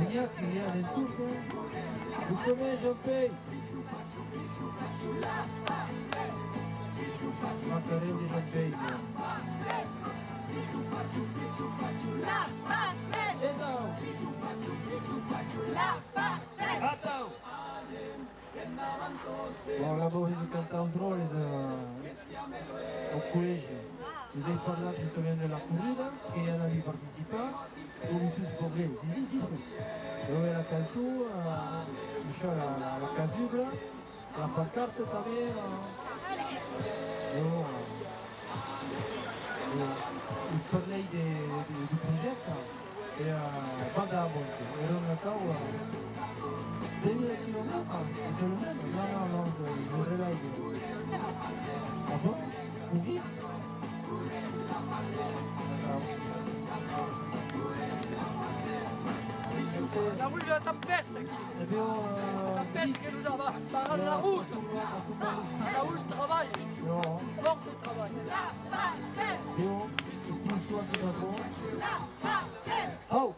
n'i a, que n'i a de tot, eh. Lo somèl, Jean-Pèi. Macarèu de Jean-Pèi. E donc. Atau! Bon, la votz de cantar un dròlle, eh, au collègi. Vos ai parlat justament de la corrida, que i anavi participar, o Visus Progrès. Si, si, si, si. E la cançon, eh, la, la, la casugra, la pancarta tanben, eh, e, eh, us parlèi de, de, de projècte. E, eh, va dar a monte, èra un atau, eh, dètz quilomètres, es lo mème? Non, non, non, je, je rêve. Ah bon? Combien? Ah. La tempèsta aquí. La tempèsta que nos a barrat la rota. Avui trabalh. Fòrça trabalh. Hau!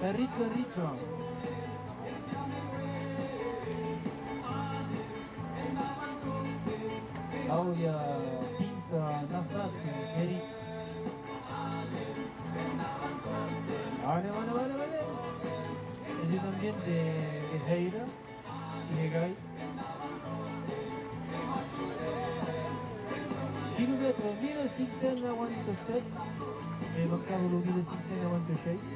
Enric, Enric. Au, i a Pinsa, Nafat, Enric. Anem, anem, anem, anem. Es un ambient de, de hèira, de gai. Quilomètre mil cinc cents nonanta-sèt, me mancava lo mil cinc cents nonanta-sheis.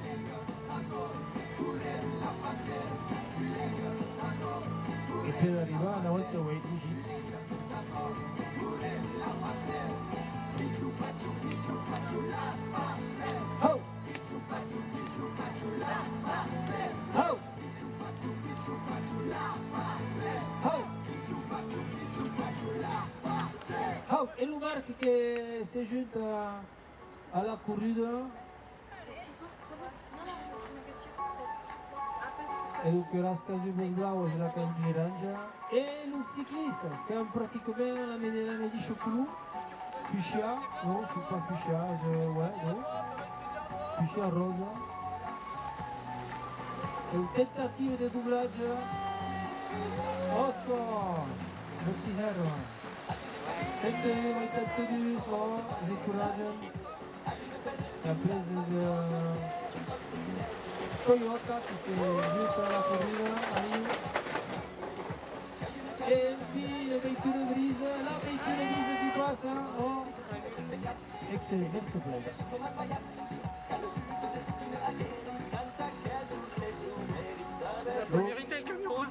E per arribar a nonanta-uèit, Hau! Hau! Hau! Hau! E lo Marc que se junta a la corrida. E donc, las casubas blauas e la casuba laranja. E los ciclistas qu'an practicament la me-, la medisha color. Fuchsia, non, c'est pas fuchsia, je, ouais, non. Fuchsia rosa. Una tentativa de doblatge. Òscar! Merci, Hèra. Tenta, mai tenta dus, oh, recoratge. Après, es, euh, Toyota que se junta a la corrida, ahí. E enfin, la veitura grisa, la veitura grisa qui passa, oh. Excellent, merci beaucoup. Il a pas mérité le camion, hein.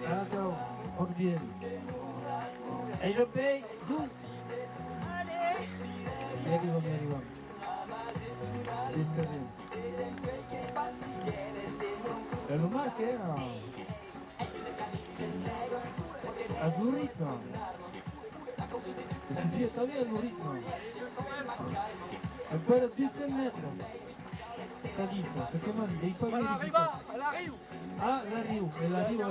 Attends, on revient. Et je paye, vous. Allez. Bien, bien, bien, bien. Félicitations. E lo Marc, eh, a lo ritme. E Sofia tanben a lo ritme. Encara dos cents mètres. Ça dit, ça, ce que m'a dit, il faut... On arrive à l'arrivée. Ah, l'arribée, et l'arribée, euh,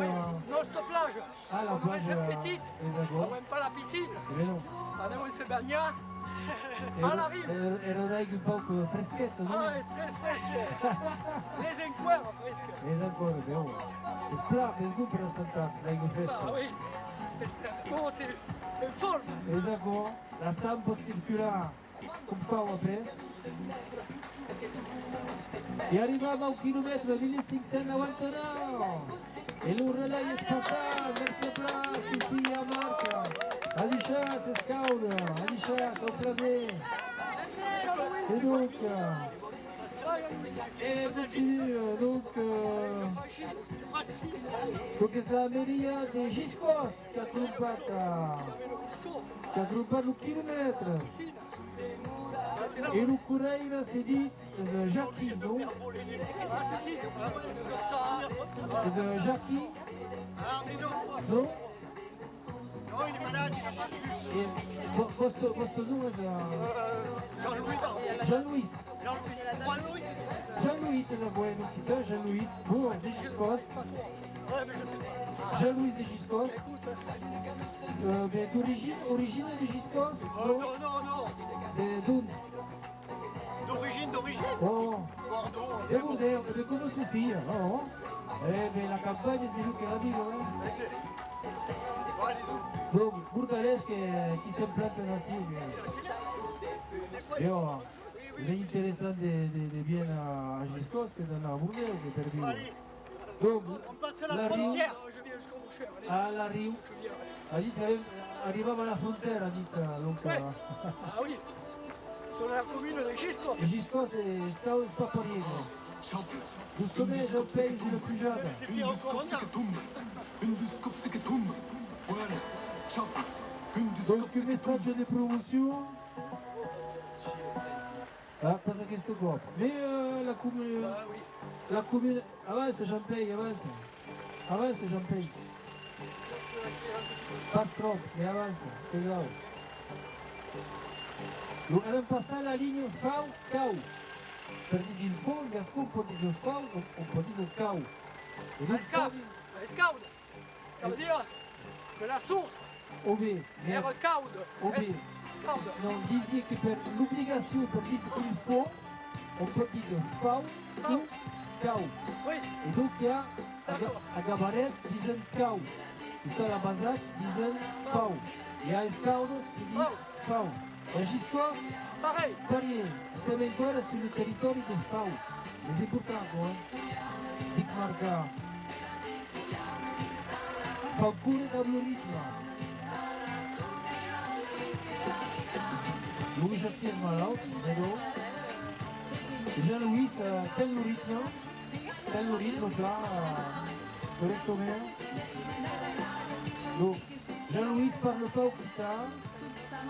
Nòstra plaja. Ah, la plaja, es aquò. Avèm pas la piscina. E ben non. Anem se banhar a l'arribée. Èra, èra d'aiga un pauc fresqueta, non? Ah, es très fresca. Es encara fresca. Es encara, ben, es plan, es bon per la santat, l'aiga fresca. Ah oui. Es, bon, c'est en forme. Es aquò, la sang pòt circular. Com fau après? E arribam au quilomètre mil cinc cents nonanta-nòu. E lo relais es passat, mercé plan, Sofia, Marc. Adishatz, es cauda, adishatz, au plaser. E donc, euh, e continua, donc, euh, donc es la meria de Giscòs qu'a crompat, euh, qu'a crompat lo quilomètre. E lo corrèire se ditz, eh, Jackie, non? Eh, Jackie? Non? Non, il est malade, il n'a pas pu. E vo-, vòstre, vòstre nom es, eh, Jean-Louis, pardon. Jean-Louis. Jean-Louis. Jean-Louis. Jean-Louis, es aquò en occitan, Jean-Louis. Bon, de Giscòs. Ouais, mais je sais pas. Jean-Louis de Giscòs. Euh, ben, d'origine, origine de Giscòs, non? Euh, non, non, non. De, d'on? D'origine, d'origine? Oh. Bordeaux, de Bordeaux, de, coma Sofia, oh. Eh ben, la campanha es melhor que la vila, eh? Bon, allez-y. Donc, bordelés que, qui s'implante ací, bien. E, oh, l'es interessant de, de, de viéner a, a Giscòs que d'anar a Bordeaux, que per viure. Donc, on passe la frontière. Ah, l'arribée. A dit, avèm, arribam a la frontèra, a dit, euh, donc, ouais. Euh, ah oui. Sur la commune de Giscos. E Giscos, es, es pas, es pas parièr, quoi. Lo somèl del país de la pujada. C'est pire encore, on y a. Donc, un message de promotion. Ah, pas aqueste còp. Mais, euh, la commu-, la commune, avança, Jean-Pèi, avança. Avança, Jean-Pèi. Pas tròp, mais avança, qu'es grau. Donc, avèm passat la linha fau, cau. Per dire un fon, en gascon, on pòt dire fau, on, on pòt dire cau. E donc, escau-, sabi- escaudas. Ça veut dire que la source, o ben, era cauda, o ben, es cauda. Non, disi que per l'obligacion, per dire il faut, on pòt dire fau o cau. Oui. E donc, i a a, a Gabaret disen cau. E ça, la Basac disen fau. E a Escaudas se ditz fau. A Giscòs, pareil. Parier. Sèm enqüèra sus lo territòri de fau. Es important, aquò, eh? Dic marcar. Fau córrer dab lo ritme. Louis Jacques es malaut, però Jean-Louis, eh, ten lo ritme, ten lo ritme plan, eh, corrèctament. Lo Jean-Louis parla pas occitan,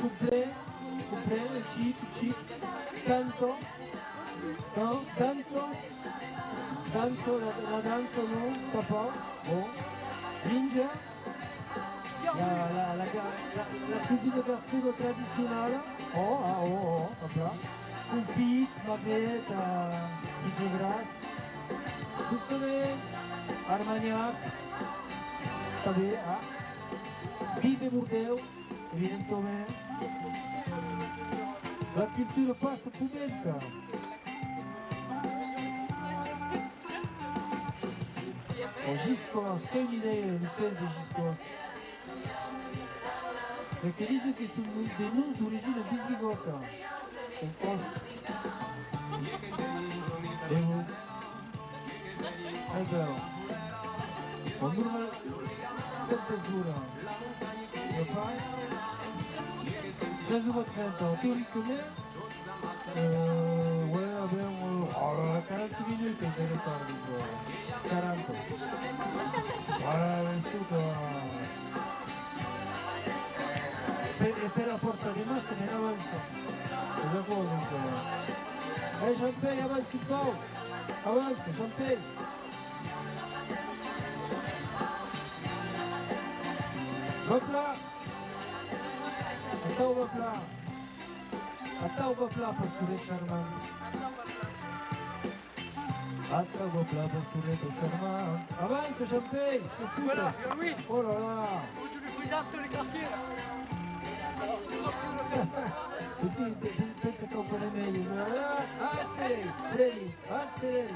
compren, compren, un chic, un chic, canta, dan-, dança, dança, la, la dança, non, pas, bon, minja, la, la, la, la, la cosina gascona tradicionala, oh, ah, oh, oh, hop là, confit, magret, eh, pitjor gras, Dussonet, Armanhac, tanben, ah, vin de Bordèu, evidentament. La cultura passa, comenta. O Giscòs, qu'ei una idèia, lo cès de Giscòs. E que disen que son de noms d'origina visigòta. En còs. E bon. Ai, ben. Bon, normal. Quantas oras? Lo fai? Tres oras trenta. Teoricament, Euh, ouais, avèm, euh, oh là là, quaranta minutas de retard, donc, euh, quaranta. Voilà, escota. Pe-, e per la pòrta de mas se me n'avança. Es aquò, donc, euh. Eh, Jean-Pèi, avança un pauc. Avança, Jean-Pèi. Hop là. Atau, hop là. Atau, va plan, Pastoret charmant. Atau, va plan, Pastoret charmant. Avança, Jean-Pèi, escota. Voilà, oui. Oh là là. Faut que tu lui présentes les quartiers, là. Pensi, pe-, pe-, pensa qu'au coneis mei. Voilà. Acceleri, freni, acceleri.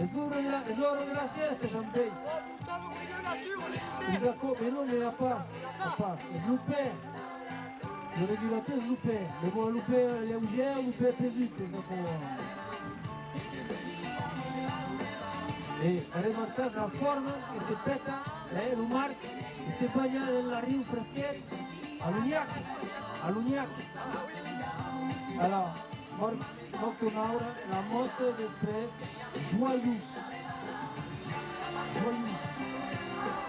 Es l'ora de la, es l'ora de la siesta, Jean-Pèi. Putain, au milieu de la nature, on est. Es aquò, mès non, mès la pas, la pas. Es lo pè. Lo regulator es lo pè, mès bon, lo pè leugèr, lo pè pesut, es aquò. E remarcatz la forma que se peta, eh, lo marc, que se banha dens l'arriu fresquet, a lo nhac, a lo nhac. Voilà, marc. Mòrt un aure, la mòrt després, joiós. Joiós.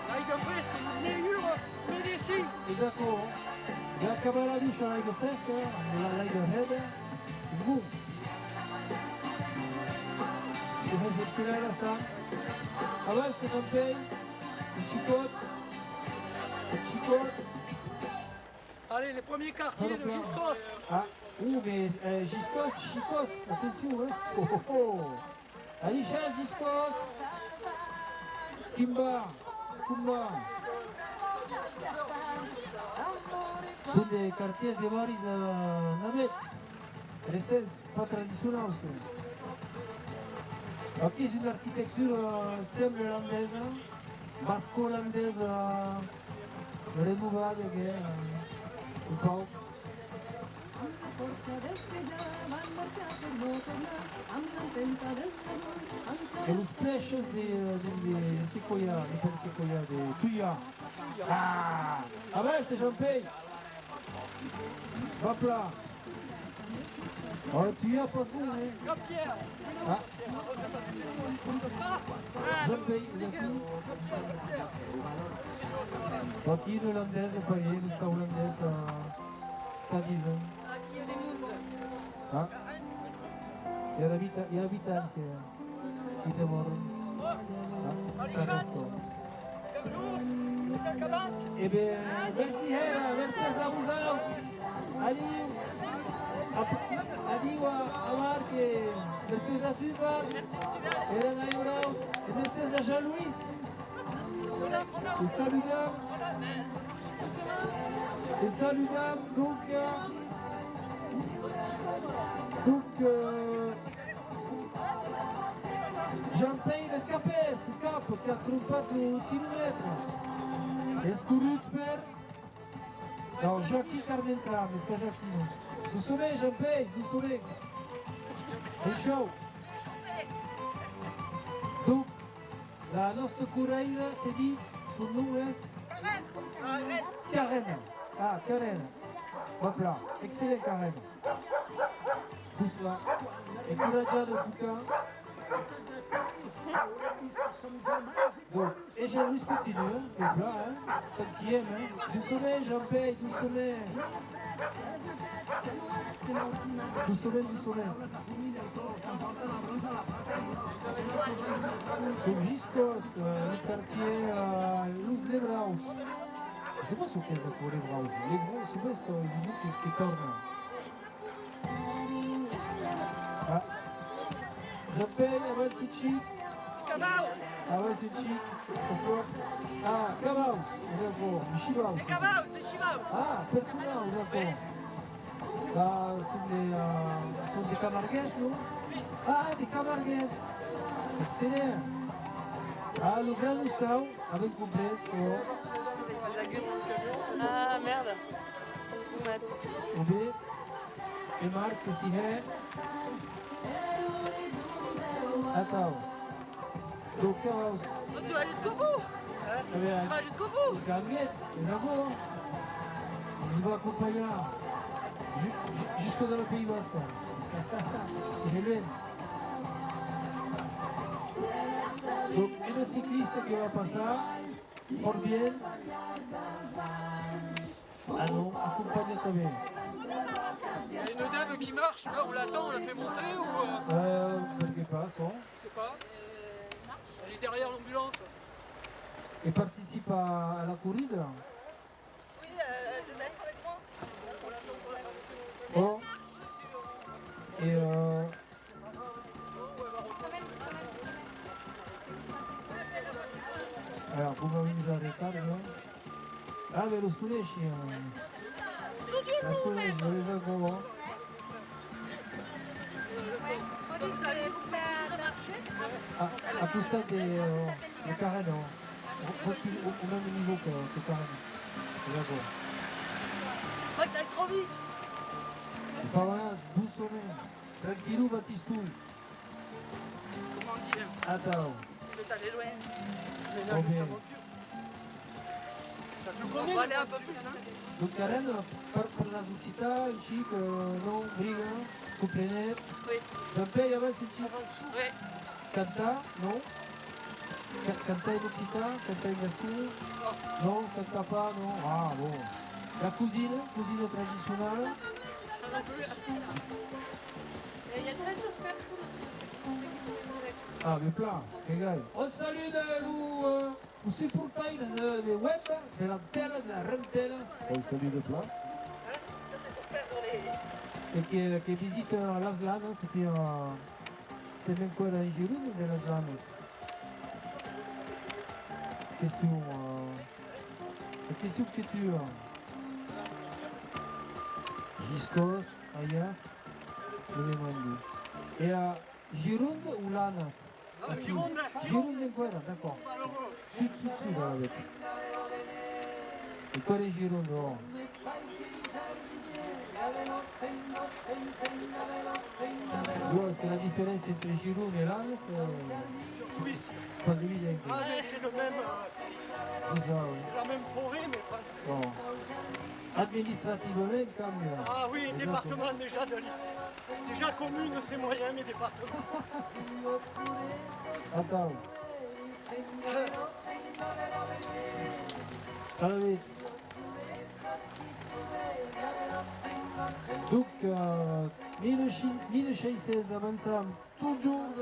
L'aiga fresca, lo melhor medecin. Es aquò. E acabar la ducha a l'aiga fresca, amb la, l'aiga freda, es bon. E fa circular la sang. Avança, Jean-Pèi, un chicòt, un chicòt. Allez, le premier quartier de Giscos. Ah, oh, mais, euh, Giscos, Chicos, attention, hein. Oh, oh, oh. Allez, chasse, Giscos. Kimba, Kumba. Son de quartièrs de barris, euh, navèths, recents, pas tradicionaus, quoi. Aquí es una arquitectura, euh, sembla olandesa, basco-olandesa, renovada, que, euh, un pauc. E los prèishes de, de, de sequoia, de pèl sequoia, de tuia. Ah! Avança, Jean-Pèi! Va plan! Oh, tu y as pas bon, hein? Ah. Jean-Pèi, merci. Aquí, l'olandés, pas bien, l'olandés, euh, ça disons. Aquí i a de monde. Ah. I a d'habita-, i a habitants que, que te vòlen. Ah, ça reste. E ben, merci hèra, merci a vosauts. Adiu. A, adiu a, a Marc e merci. Duval, Hélène Aïbraus, e mercés a Jean-Louis. E saludam, e saludam, donc, euh, donc, euh, Jean-Pèire Capès, Cap, qu'a trompat lo quilomètre. Es corrut per Non, Joaquim Carmentra, me fas aquí, non. Doçament, Jean-Pèire, doçament. Benjòu. Donc, la nòsta corrèira se ditz, son nom es? Karen. Ah, Karen. Hòp là, excellent, Karen. Pousse-la. Encoratjada, en tot cas. Donc, e Jean-Louis continua, qu'es plan, hein? Tant qui aime, hein? Doçament, Jean-Pèire, doçament. Doçament, doçament. Donc, Giscòs, euh, lo quartièr, euh, Los Lebraus. Je sais pas ce qu'est ça pour les Braus. Les Braus, c'est pas ce que je dis que, que torna. Ah. Jean-Pèire, avança un chic. Cabau! Avança un chic. Ah, cabau! D'accord, de chivaus. De cabau, de chivaus. Ah, personal, d'accord. Ah, son de, euh, son de Camargués, non? Ah, de Camargués. Excellent. Ah, lo gran ostau, avèm comprés, oh. Ah, merde. Tomat. O ben, e Marc, que s'i hè. Atau. Donc, euh, oh, tu vas jusqu'au bout. Hein? Eh ben, tu vas jusqu'au bout. Quand même, les amours, hein. Je vais accompagner ju-, ju-, jusque dans le Pays Basque. Il est loin. Donc, une cycliste qui va passer, fort bien. Ah non, accompagne quand même. Il y a une dame qui marche, là, on l'attend, on la fait monter ou, euh, Euh, perqué pas, non? Je sais pas. Elle est derrière l'ambulance. E participa a la corrida? Oui, euh, elle veut être avec moi. On l'attend pour la... Oh. E, euh, Alors, coma vens a retard, non? Ah, ben, los coneishi, eh. Los coneishi, les acabo. A, a costat de, eh, de Carrena. Au, au, au même niveau que, que Carrena. Les acabo. Pas que t'ailles trop vite. Pas vrai, doucement. Tranquillou, Batiston. Comment on dit, hein? Atau. Tu veux t'aller loin. Mais là, ça va plus. Ça te connaît, on va aller un peu plus, hein? Donc, Karen, per, per las occitans, un chic, euh, non, briga, comprenètz? Oui. Dempuèi, avança un chic. Avança. Oui. Cantar, non? Ca-, cantar en occitan, cantar en gascon? Non. Non, cantar pas, non? Ah, bon. La cosina, cosina tradicionala? Il y a trente personnes qui sont, qui sont en direct. Ah, me plan, que gai. On salud lo, euh, los suportaires, euh, de web, de l'Antela, de la Rentela. On salud de plan. E que, que visita las Lanas, se fia, se m'enquèra en Gironda de las Lanas. Question, euh, la question que tu as. Giscòs, Aiàs, me demandi. E a Gironda o Lanas? Ah, Gironda, Gironda. Gironda enqüèra, d'accord. Sud, sud, sud, alavetz. Enqüèra Gironda, oh. Bon, es que la diferéncia entre Gironda e Lanas, euh, pas evident. Ah, mais c'est le même, euh, c'est la même forêt, mais pas... Bon. Administrativament, cambia. Ah oui, département déjà de l'île. Déjà commune, c'est moyen, mais département. Atau. Alavetz. Donc, euh, mil, mil sièis cents avançam totjorn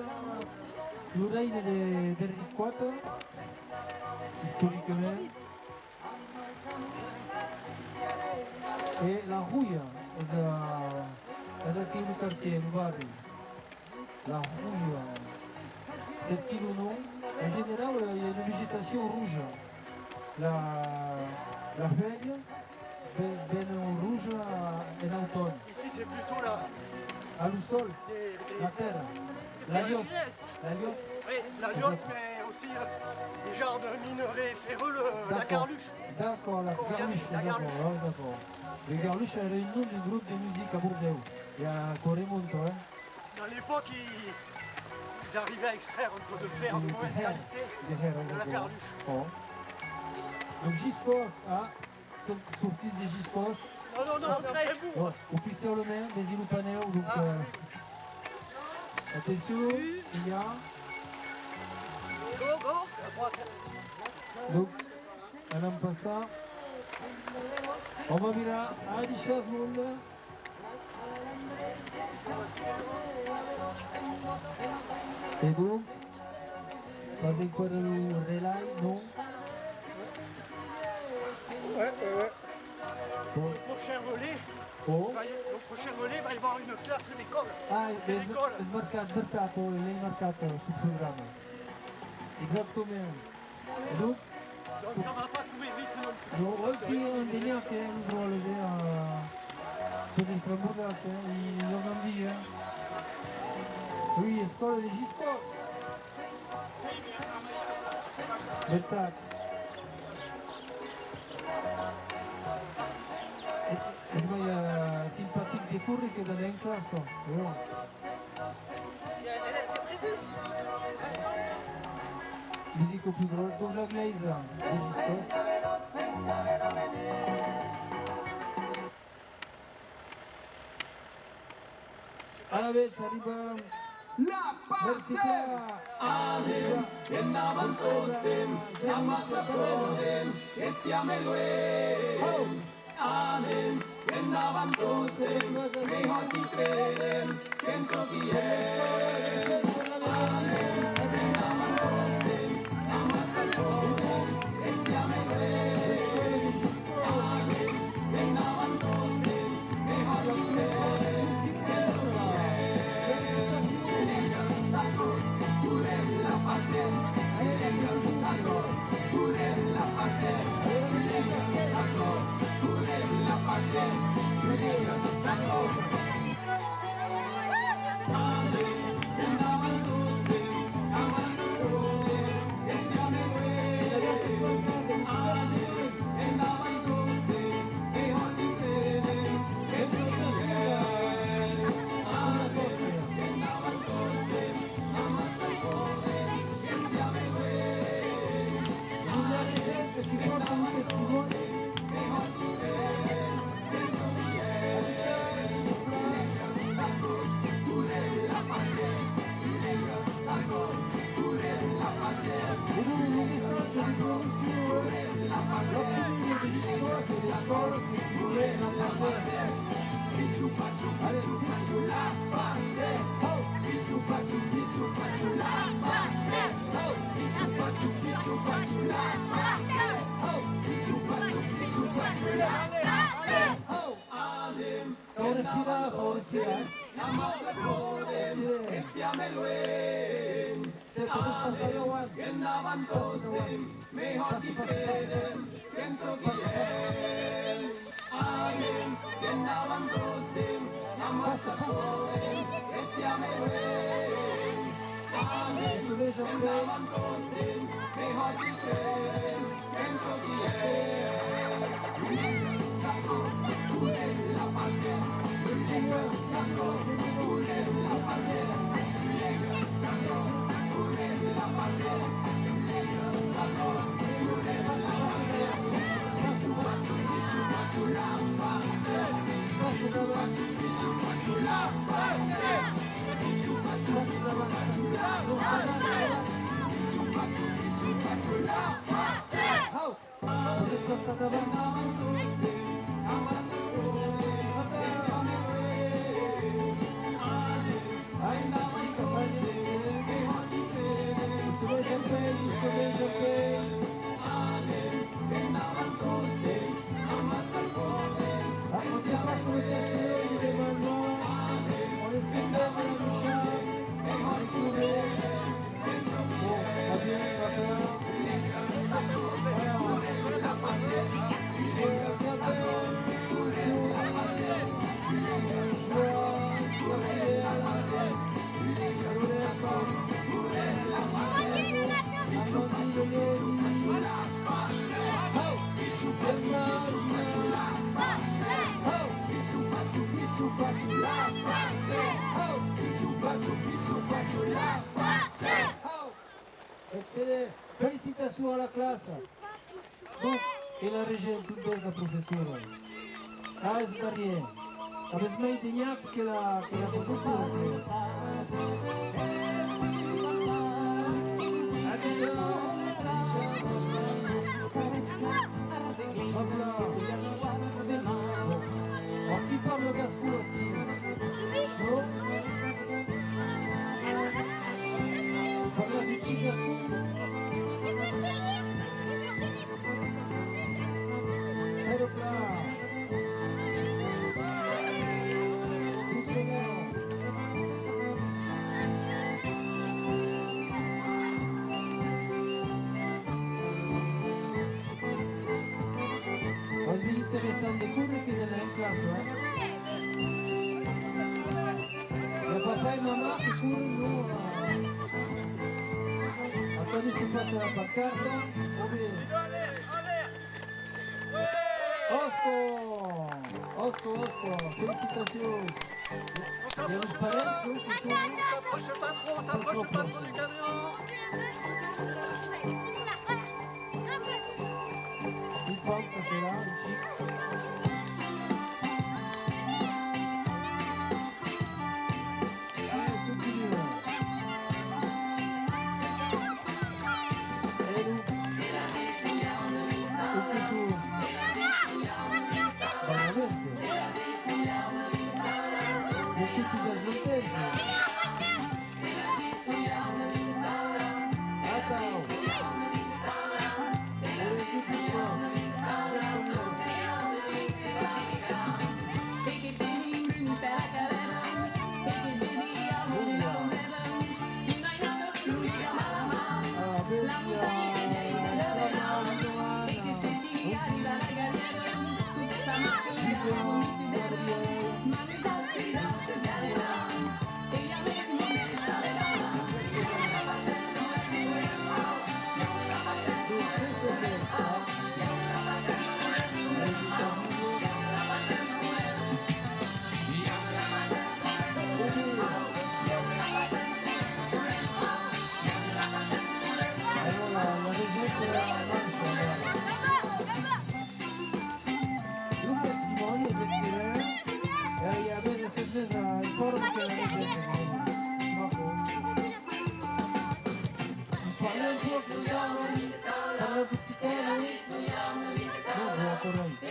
lo règne de, d'Enric quatre, istoricament. E la Roia, es, eh, es aquí lo quartièr, lo barri. La rouge, euh, c'est qui le nom? En général, euh, il y a une végétation rouge. La, la feuille, ben, ben rouge, euh, en automne. Ici, c'est plutôt la, À le sol, des, des, la terre, la des lios, argiles. La lios. Oui, la lios, mais aussi, euh, des genres de minerais ferreux, le, la D'accord. Carluche. D'accord, la Qu'on vient de, carluche, la d'accord, carluche. Ouais, d'accord. Les Carluches, c'est le nom du groupe de musique à Bordeaux. Il y a, qu'on remonte, hein. À l'époque, ils, ils arrivaient à extraire un peu de fer de mauvaise qualité de la carluche. Oh. Donc, Giscos, ah, sortís de Giscos. Non, non, non, c'est bon. Ouais, officiellement, des îles Paneu, donc, euh, attention, il y a. Go, go. Donc, anam passar. On va virar a Richard Monde. E donc, pas encara lo relai, non? Ouais, ouais, ouais. Bon. Le prochain relais, oh. Va y, le prochain relais va y avoir une classe d'école. Ah, c'est l'école. Es marcat, vertat, oh, l'ai marcat, euh, sul programa. Exactament. E donc, ça, ça va pas courir vite non plus. Non, oi, qui on diria que un drôle de, euh, son estrambordats, hein, ils ont envie, hein. Oui, escòla de Giscos. Vertat. Es mai, euh, simpatic de córrer que d'anar en classa, però. Musique au plus drôle, donc la glèisa de Giscos. Alavetz, arribam. La Passem! Anem, endavant tostemp, la massa podem, estiam e luènh. Anem, endavant tostemp, mejor qui credem, qu'en çò qui hèm. Anem, endavant tostemp, amassa podem, estiam e luènh. Anem, endavant tostemp, mejor qui credem, qu'en çò qui hèm. Correm la Passem, correm la Passem, correm la Passem, correm la Passem. Fau respirar, fau respirar, eh? Estiam e luènh. Endavant tostemp, mejor qui credem, qu'en çò qui hèm. Anem, endavant tostemp, amassa podem, estiam e luènh. Anem, endavant tostemp, mejor qui credem, qu'en çò qui hèm. Hau! Podètz passar davant. A la classa. Bon, e la regent, tot ben, la professora? Ah, es darrièr. Avètz mai de nhac que la, que la professora. Hòp là. Bon. Aquí parla gascon, ací. Non? Parlas un chic gascon? Hòp là. Doucement. Es mai interessant de córrer que d'anar en classa, eh? I a papà e mamà que corren, non? Atau se passa la pancarta. Òste! Òste, òste, òste! Felicitacions! E los parents, non? Que son... On s'approche pas trop, on s'approche pas trop du camion. Pim pam, ça fait là, un chic. Allez, on continue. Et nous, on continue. Bravo. Beaucoup plus de vitesse. Atau. Lo testimòni es excellent. E i a de certesa, el còr que... Parlem un pauc, parlem occitan, non? Non, non, corrècte.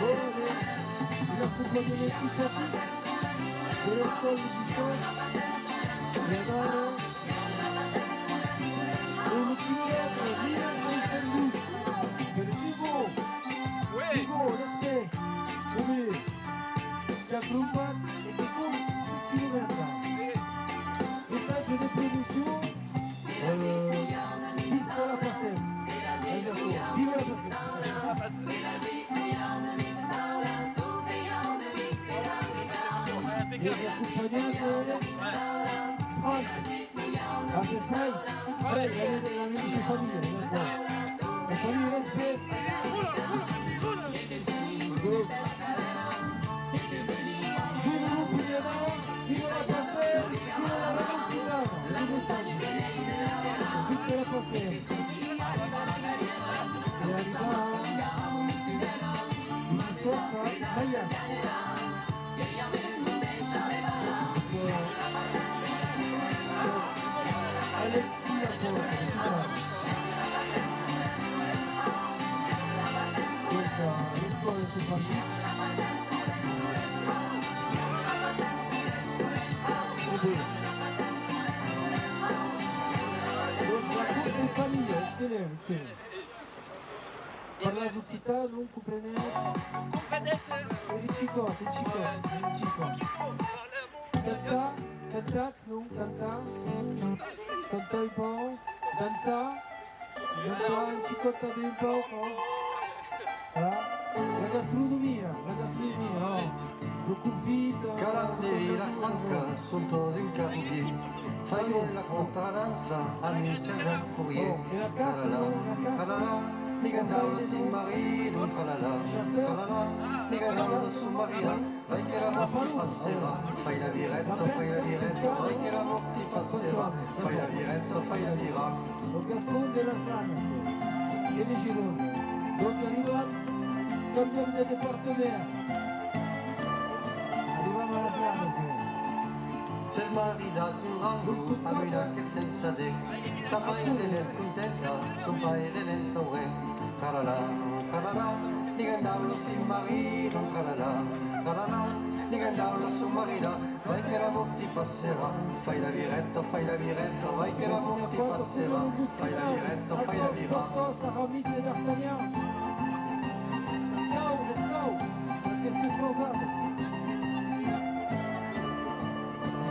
Bon, allez, la copa de l'Enciclopèdia de l'Escòla de Gijón. E ara, lo quilomètre mila cinc cents dos per Hugo. Hugo, l'Espés. Hugo, qu'a crompat e que cor cinc quilomètres. Messatge de promocion. Euh, visca la Passem. Exacto. Viva la Passem. E acompanhatz, eh, Franck. As estais? Bèi, la, la, la medisha familha, la, la familha Espés. Good. Viva lo Pirinèu, viva la Passem, viva la Valenciana. Lo messatge. Visca la Passem. E arribar a Marcossa, Maias. Alexis Laporte, donc, euh, l'escòla de Paris. E ben, donc, la course de famille, excellent, excellent. Parlatz occitan, non comprenètz? Comprenètz? Un chicòt, un chicòt, un chicòt. Cantar. Cantatz, non? Cantar? Cantar un pauc? Dançar? Dançar un xicòt tanben un pauc, non? Ah, la gastronomia, la gastronomia, non? Lo confit, eh, Calan de Vilafranca, son tot d'un carrier. Fai la contra dança, a mi se fa furier. Oh, e la caça, non? La caça? Tralala, ligandau la son marida, tralala, tralala, ligandau la son marida. Vai que la mòrt ti passarà, fai la vireta, fai la vireta, vai que la mòrt ti passarà, fai la vireta, fai la vireta. Lo Gascon de las Lanas, que ne Gironda. Donc arribam, cambiam de departament. Arribam a las Lanas. S'es maridat un rango, a mira que sensa de, sa maire n'es contenta, son paire n'es sauré. Tralala, tralala, ligandau la son marida, tralala, tralala, ligandau la son marida, vai que la mòrt ti passarà, fai la vireta, fai la vireta, vai que la mòrt ti passarà, fai la vireta, fai la vireta. Aramis e D'Artagnan. Cau, escau, aquestes causats.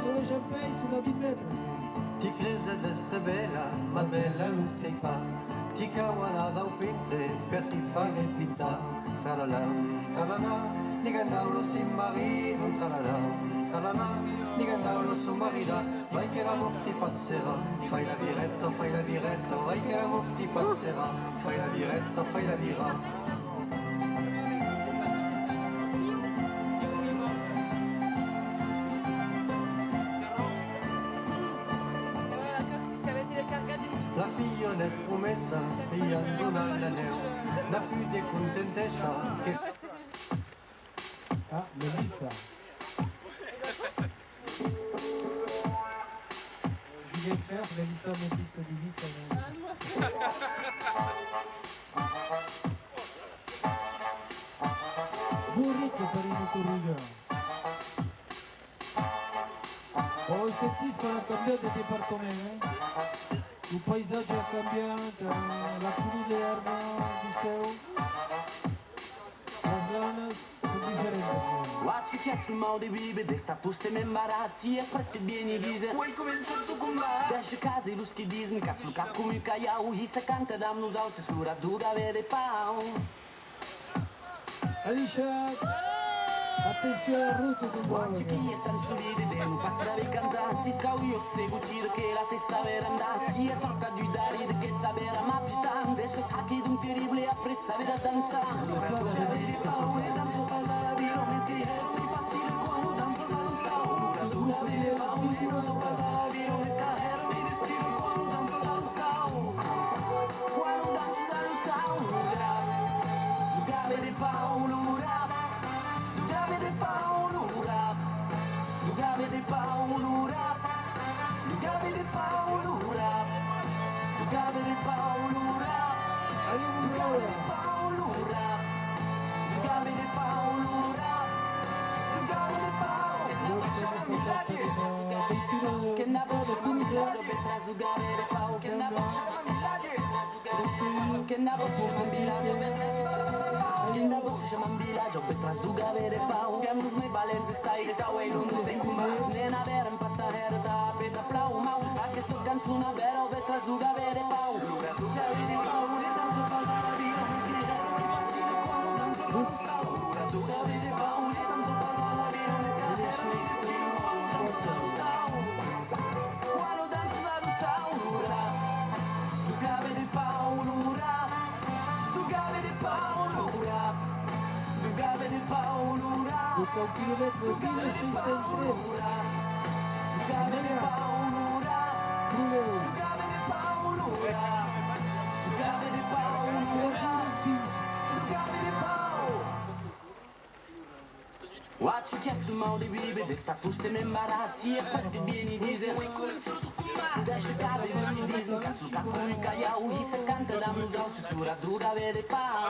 Son los jampeis, son a vint mètres. Ti creses d'èstre bèla, mas bèla lo sei pas. Ti cau anar dau pintre per ti far repitar. Tralala, tralala, ligandau la son marida, tralala, tralala, ligandau la son marida, vai que la mòrt ti passarà, fai la vireta, fai la vireta, vai que la mòrt ti passarà, fai la vireta, fai la vireta. La filha n'es promesa, li an donat l'anèu, n'a plus de contentesa que... Ah, Melissa. Julien Clerc, Melissa, Melissa, Melissa, non. Burrico per una corruda. Bon, sentís, quan a cambiat de departament, eh? Lo paisatge a cambiat, eh, la couleur de l'èrba, du cèu, las lanas son diferentas. Vois-tu qu'es lo mau de viure, d'estar tostemps embarrat, si es presque bien i disen. Uèi comença lo combat. Dèisha caure los qui disen, cas lo cap com un calhau, i se canta damb nosautres, lo rap deu gavet de pau. Adishatz! Atencion a la rota, donc. Quan tu qui es tan solide de non pas saber cantar, si cau jo segur dire que la te saber andar, si es tòca du darrere que et saber amapitar, dèisha-te aquí d'un terrible après saber dançar. Lo rap deu gavet de pau, e dança pas a la vila, mes que hèra mei facile quan lo danças a l'ostau. Lo rap deu gavet de pau, e dança pas a la vila, mes que hèra mei d'estile quan lo danças a l'ostau. Quan lo danças a l'ostau, lo rap deu gavet de pau, lo rap deu gavet de pau, lo rap deu gavet de pau, lo rap deu gavet de pau, lo rap deu gavet de pau, lo rap deu gavet de pau, lo rap deu gavet de pau, lo rap deu gavet de pau. Quenda vos, quenda vos, Qu'enda vos se m'envila, jo ve tras deu gavet de pau. Qu'èm los mei valents estaires, auèi lo nòste combat. Ne'n avèrem pas a hèra tà apetar plan mau. Aquesta cançon avèra ve tras deu gavet de pau. Lo rap deu gavet de pau, ne dança pas a la vila, mès que hèra mei facile quan lo danças a l'ostau. Lo rap deu gavet de pau, ne dança pas a la vila, mès que hèra mei d'estile quan lo danças a l'ostau. Quan lo danças a l'ostau, lo rap deu gavet de pau, lo rap deu gavet de pau, lo rap deu gavet de pau, lo rap deu gavet de pau, lo rap deu gavet de pau, lo rap deu gavet de pau, lo rap deu gavet de pau, lo rap deu gavet de pau. Vois-tu qu'es lo mau de viure, d'estar tostemps embarrat, si es presque bien i disen. Dèisha caure los qui disen, cas lo cap com un calhau, i se canta damb nosautres, lo rap deu gavet de pau.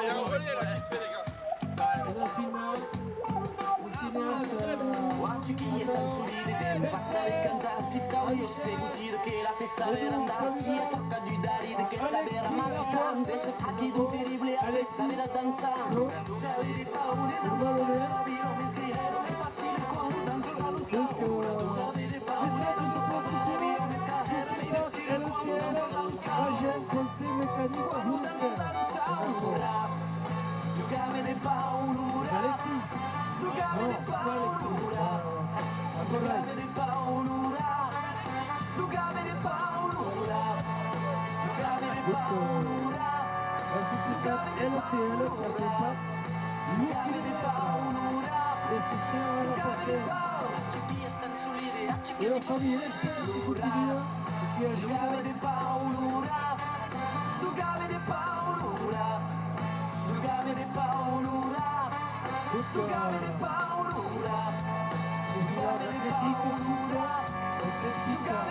Vois-tu qui es tan solide de non pas saber cantar, si cau jo segur dire que la te saber andar, si es tòca du darrere que et saber amapitar, dèisha-te aquí d'un terrible après saber dançar. Alexis. Non, pas Alexis. Euh, Nicolas. Donc, euh, la sociétat L T L qui accompagne Lucky et son frère. E la familha Lespèr que continua e que ajuda. Tot, eh, lo vilatge de Vic, Sucre, e Sent Vicent,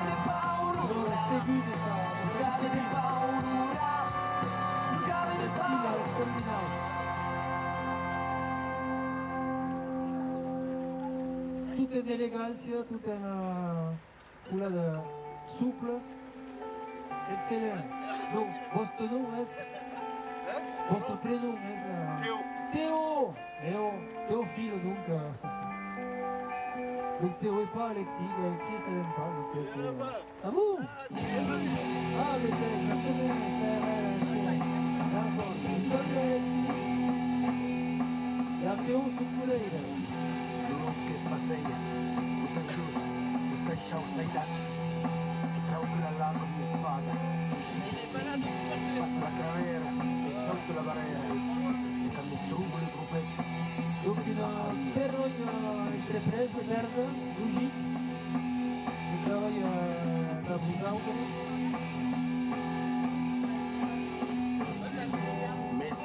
lo segur de sa, de sa familha. Esquina, escandinau. Tot en elegància, tot en, eh, Colada soplas. Excellent. Donc, vòste nom es? Vòste prenom es, eh, Théo. Théo! Théo, Théophile, donc, eh, donc Théo et pas Alexis. Alexis, ça vient pas, donc, eh, c'est, eh, ah bon? Ah, mais c'est exactement, c'est, eh, c'est, d'accord. Salut, Alexis. E a Théo, son collègue. Lo luc es passeja, lo pairós, los caishaus saidats, que trauca la lama amb l'espada, passa la cravèra e sauta la barrèra, e tanben tromba lo tropèth. Donc, una terra, una entrepresa verda, logic, que trabalha, eh, per vosautes. Mes,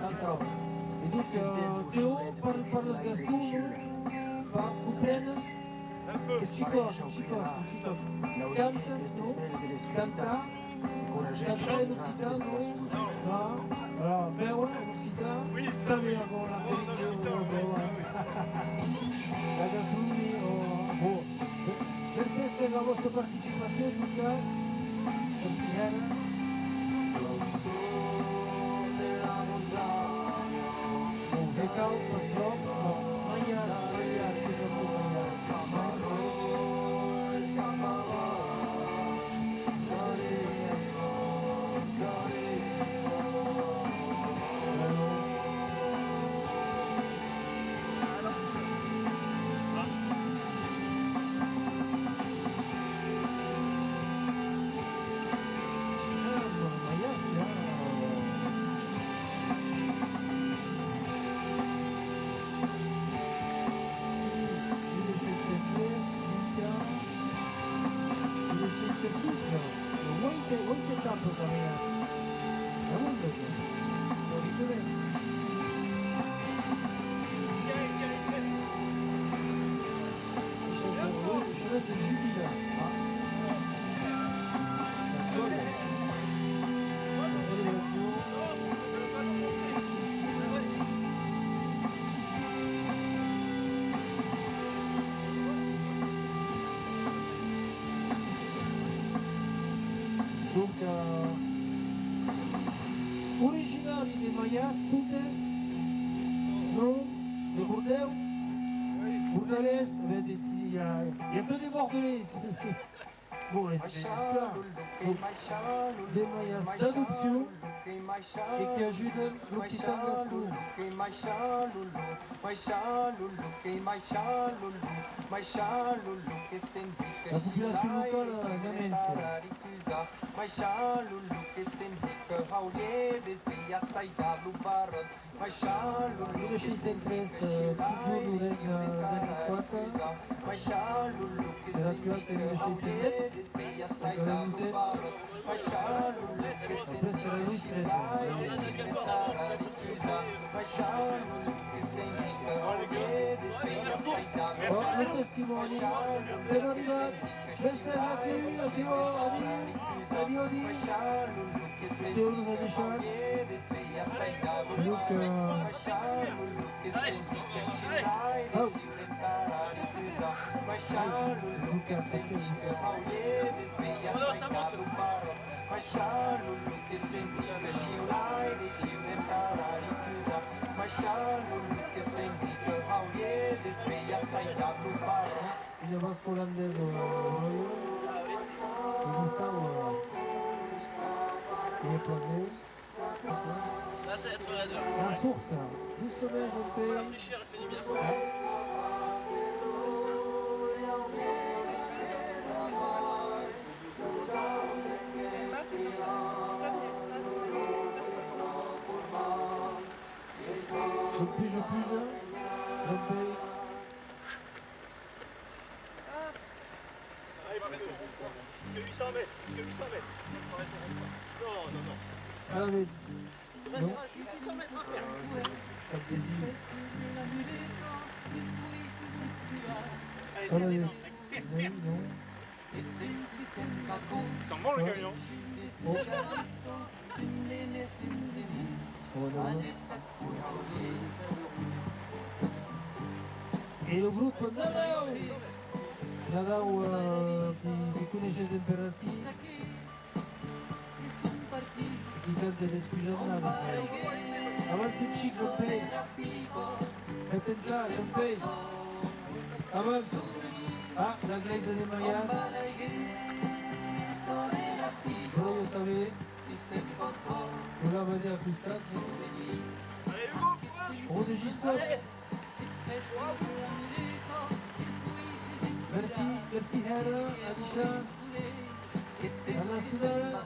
al pròpi. E donc, eh, Théo, par-, parlas gascon, non? Pas, comprenes? Que chicòt, chicòt, chicòt. Cantas, non? Cantar? Cantar en occitan, non? Ah, voilà, beure en occitan, tanben aquò, la gastronomia, oh, bon. Mercés per la vòstra participacion, en tot cas, considèra. Bon, que cau, pas tròp, bon, manhàs, manhàs, que cau manhàs. Oite, oite etapas, amigas. Aguanta, que lo dic ben. Això és el, això és de jubilar. Ah. D'acòrd. La celebracion. Donc, euh, originari de Maiàs, totes, non? De Bordèu? Bordalés? Ben, de, i a, i a que de Bordelés. Bon, es ben clar. Donc, de Maiàs d'adopcion e que ajudan l'occitan gascon. La populacion locala n'amença. Mil seis cents tres, eh, totjorn lo dètz de, de quatre, per actual que mil seis cents dètz, encara un temps. Après serà los tretze. Oh, lo testimòni, sèm arribats. Mercés a tu, adiu, adiu, adiu, adiu. Teo nos a deishat. Donc, euh, oh. Una vasca olandesa, eh, Royo. E Gustavo, eh, e Plaser. Là, ça va être raide, là. La Source. Doucement, Jean-Pierre. Voilà, fléchir, elle fait du bien. Je bouge plus, Jean-Pierre. Ah, il va que, que huit cents mètres, que huit cents mètres. Non, non, non. Alavetz. Il te restera juste six cents mètres à faire. Allez, serre les dents, mec. Serre, serre. Ils sont bons, les camions. Oh. Oh, non. E lo grop Nadau! Nadau, eh, que, que coneishes per ací. Qui canta les pujas annadas. Avança un chic, Jean-Pierre. Fai pensar, Jean-Pierre. Avança. Ah, la glèisa de Maiàs. Bròia tanben. Lo lavadièr a costat. Allez, Hugo, courage. Rodegistas. Merci, merci, Hera, adishatz. La nacionala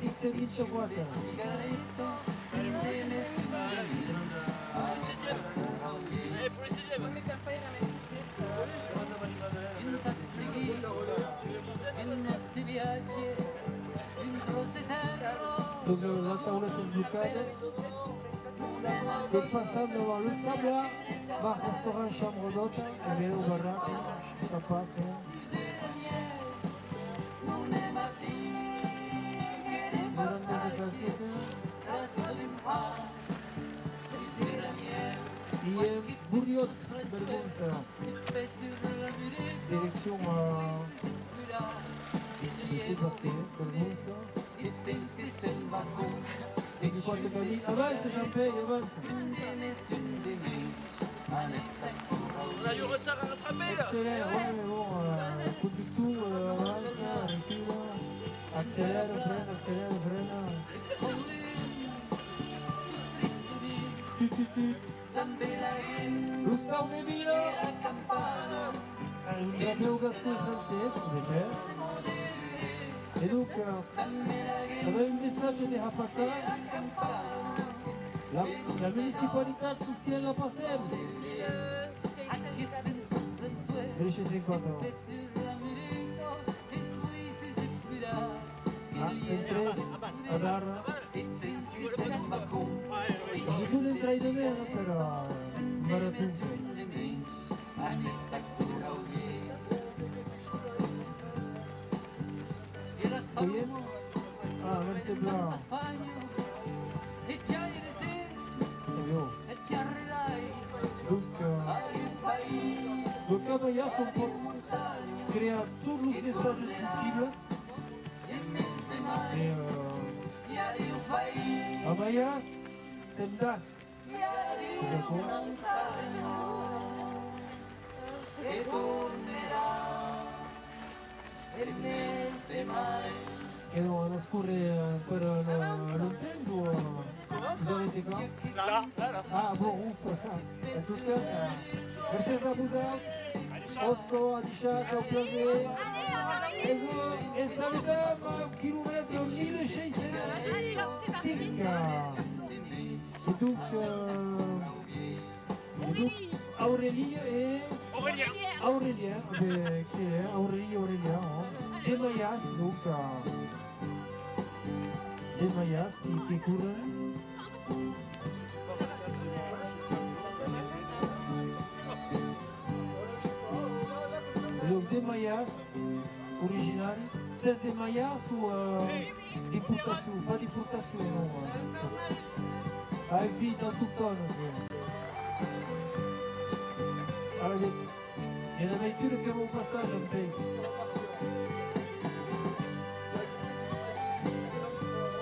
cinc cents vint-e-quatre. Allez, pour les seizièmes. Allez, pour les seizièmes. Donc, euh, la taula est bloquée. Se passam davant lo Sabla, bar restaurant Chambra d'Hòta, e ben, au barrac, ça passe, hein. Mesdames et messieurs, Guillaume Bourriot, Bergonsa. Direction, euh, de Sébastien, Bergonsa. E du còp de Camille. Avança, Jean-Pierre, avança. On a du retard à rattraper, là. Accélère, ouais, mais bon, euh, conductor, euh, avança, recula, accélère, frena, accélère, frena. Tu, tu, tu. L'Ostal de Vila. Un drapèu gascon e francés, de pè. E donc, euh, avèm un messatge de har passar. La, la municipalitat sostien la Passem. Mil sèis cents cinquanta. Ah, cent tres, adara. J'ai vu l'entraînement per, euh, maraton. Veiem? Ah, merci, plan. Adieu. Donc, euh, lo cap d'enlà, se pòt crear tots los messatges possibles. E, euh, a Maiàs, sèm dètz. D'acòrd. Que non, anem córrer, eh, per, eh, longtemps o, eh, us arrete quand? Là, là, là. Ah, bon, uf. En tot cas, eh, mercés a vosauts. Òsca, adishatz, au plaser. E, e saludam al quilomètre mil sèis cents cinc. E donc, eh, e donc, Aurélie e Aurélien. Aurélien, ben, excellent, Aurélie, Aurélien, hein. De Maiàs, donc, euh, de Maiàs, qui, qui courent. E donc, de Maiàs, originari. Sètz de Maiàs o, euh, deportacion? Pas deportacion, non, euh. Ah, e puis, d'autoctònes, euh. Alavetz, i a una veitura que vòu passar, Jean-Pierre.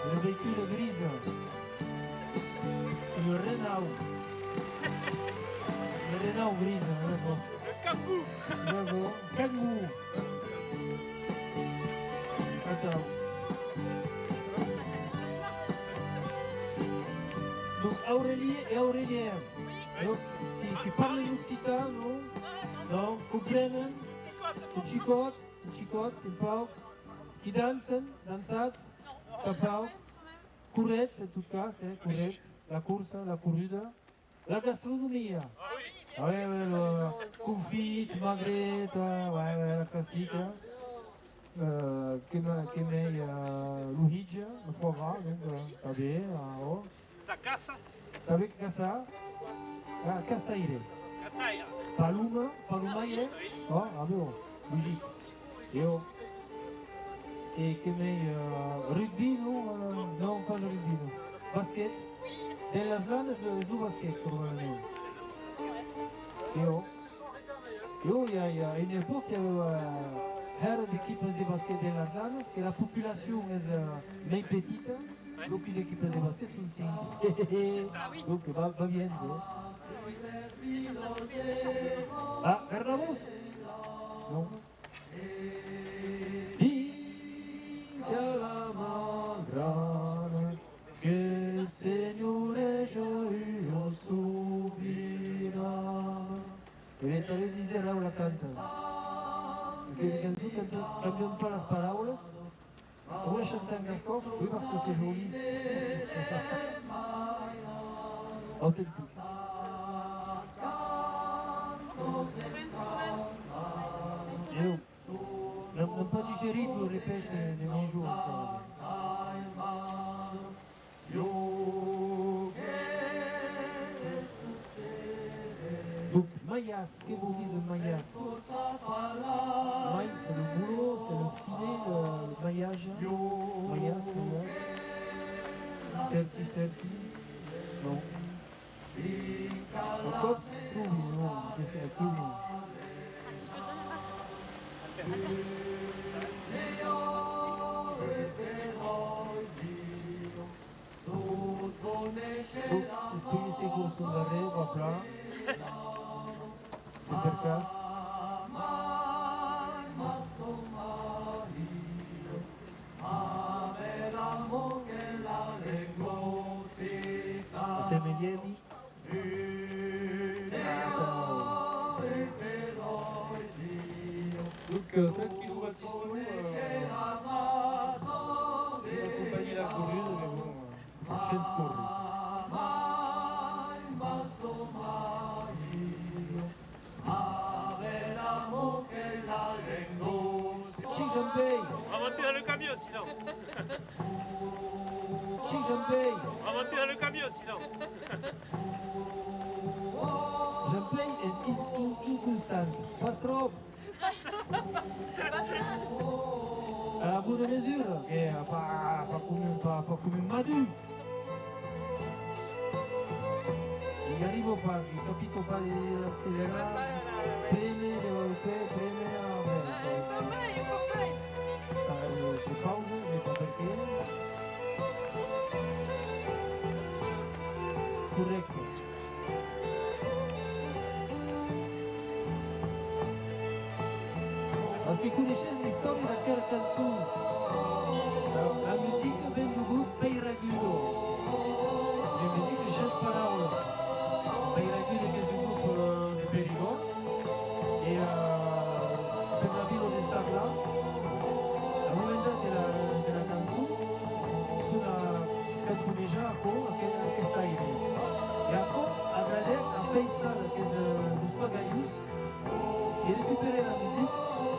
Una veitura grisa. Una Renault. Una Renault grisa, eh, bon. Un Kangoo. Bravo. Kangoo. Atau. Aurélie e Aurélien, non? Que, que parlen occitan, non? Non? Comprenen? Un chicòt, un chicòt, un pauc. Que dançan, dançatz, un pauc. Corretz, en tot cas, eh, corretz. La corsa, la corruda. La gastronomia. Ah ouais, ouais, le confit, magret, euh, ouais, ouais, la classique, hein. Euh, que me-, que mei, euh, lo hitge, le foie gras, donc, euh, tanben, euh, oh. La caça. Tanben caça. Ah, caçaire. Caçaire. Paloma, palomaire. Oui. Oh, ah bon, logique. E ò. E que mei, euh, rugby, non? Euh, non, pas le rugby, non. Basquet. Dens las Lanas, euh, es lo basquet, probablament. E ò. E ò, i a, i a una epòca, i aviá, euh, hèra d'equipas de basquet dens las Lanas, que la populacion es, euh, mei petita, donc una equipa de basquet son cinc. Donc va, va bien, non? Ah, Bernabús? Non. Vinga la man grana, que Senhor é Jaú, o soberana. E ben, tanben diser, la canta. Aquela cançon, quand cambiam pas las paraulas, on la chanta en gascon, oui, parce que c'est joli. Authentique. Instrument, instrument, instrument. N'an, n'an pas digerit lo repaish de, de meijorn encara. Donc, malhàs, que vòu díser malhàs? Malh, c'est le boulot, c'est le filet, le, le maillage. Malhàs, malhàs. Cerqui, cerqui. Non. Lo còp se trobi, non, que se trobi. Donc, lo primièr segon son darrèr, va plan. Se per cas. Assemelhèri. Donc, euh, tranquillou, Batiston, euh, je vais accompagner la corrida, mais bon, euh, chance corre. Chega, Jean-Pei! On va monter dans le camion, sinon. Chega, Jean-Pei! On va monter dans le camion, sinon. Jean-Pei es is-, in-, inconstant. Pas tròp. A la bona mesura, que pas, pas coma un, pas, pas coma un madur. I arriba pas, que capita pas de l'accelerar. Preme, de, pre-, preme, a veure, ça, ça, euh, se pausa, je sais pas perqué. Corrècte. As que coneishes l'istòria d'aquela cançon? La, la musica ven deu grop Peiraguda. Una musica de sièis paraulas. Peiraguda, qu'es un grop, euh, de Perigòrd. E, euh, per la vila de Sarlat, la momentat de la, de la cançon, son a cantonejar aquò, aquel, aquel aire. E aquò agradèt a Feissal, qu'es, euh, los Pagaius, e recuperèt la musica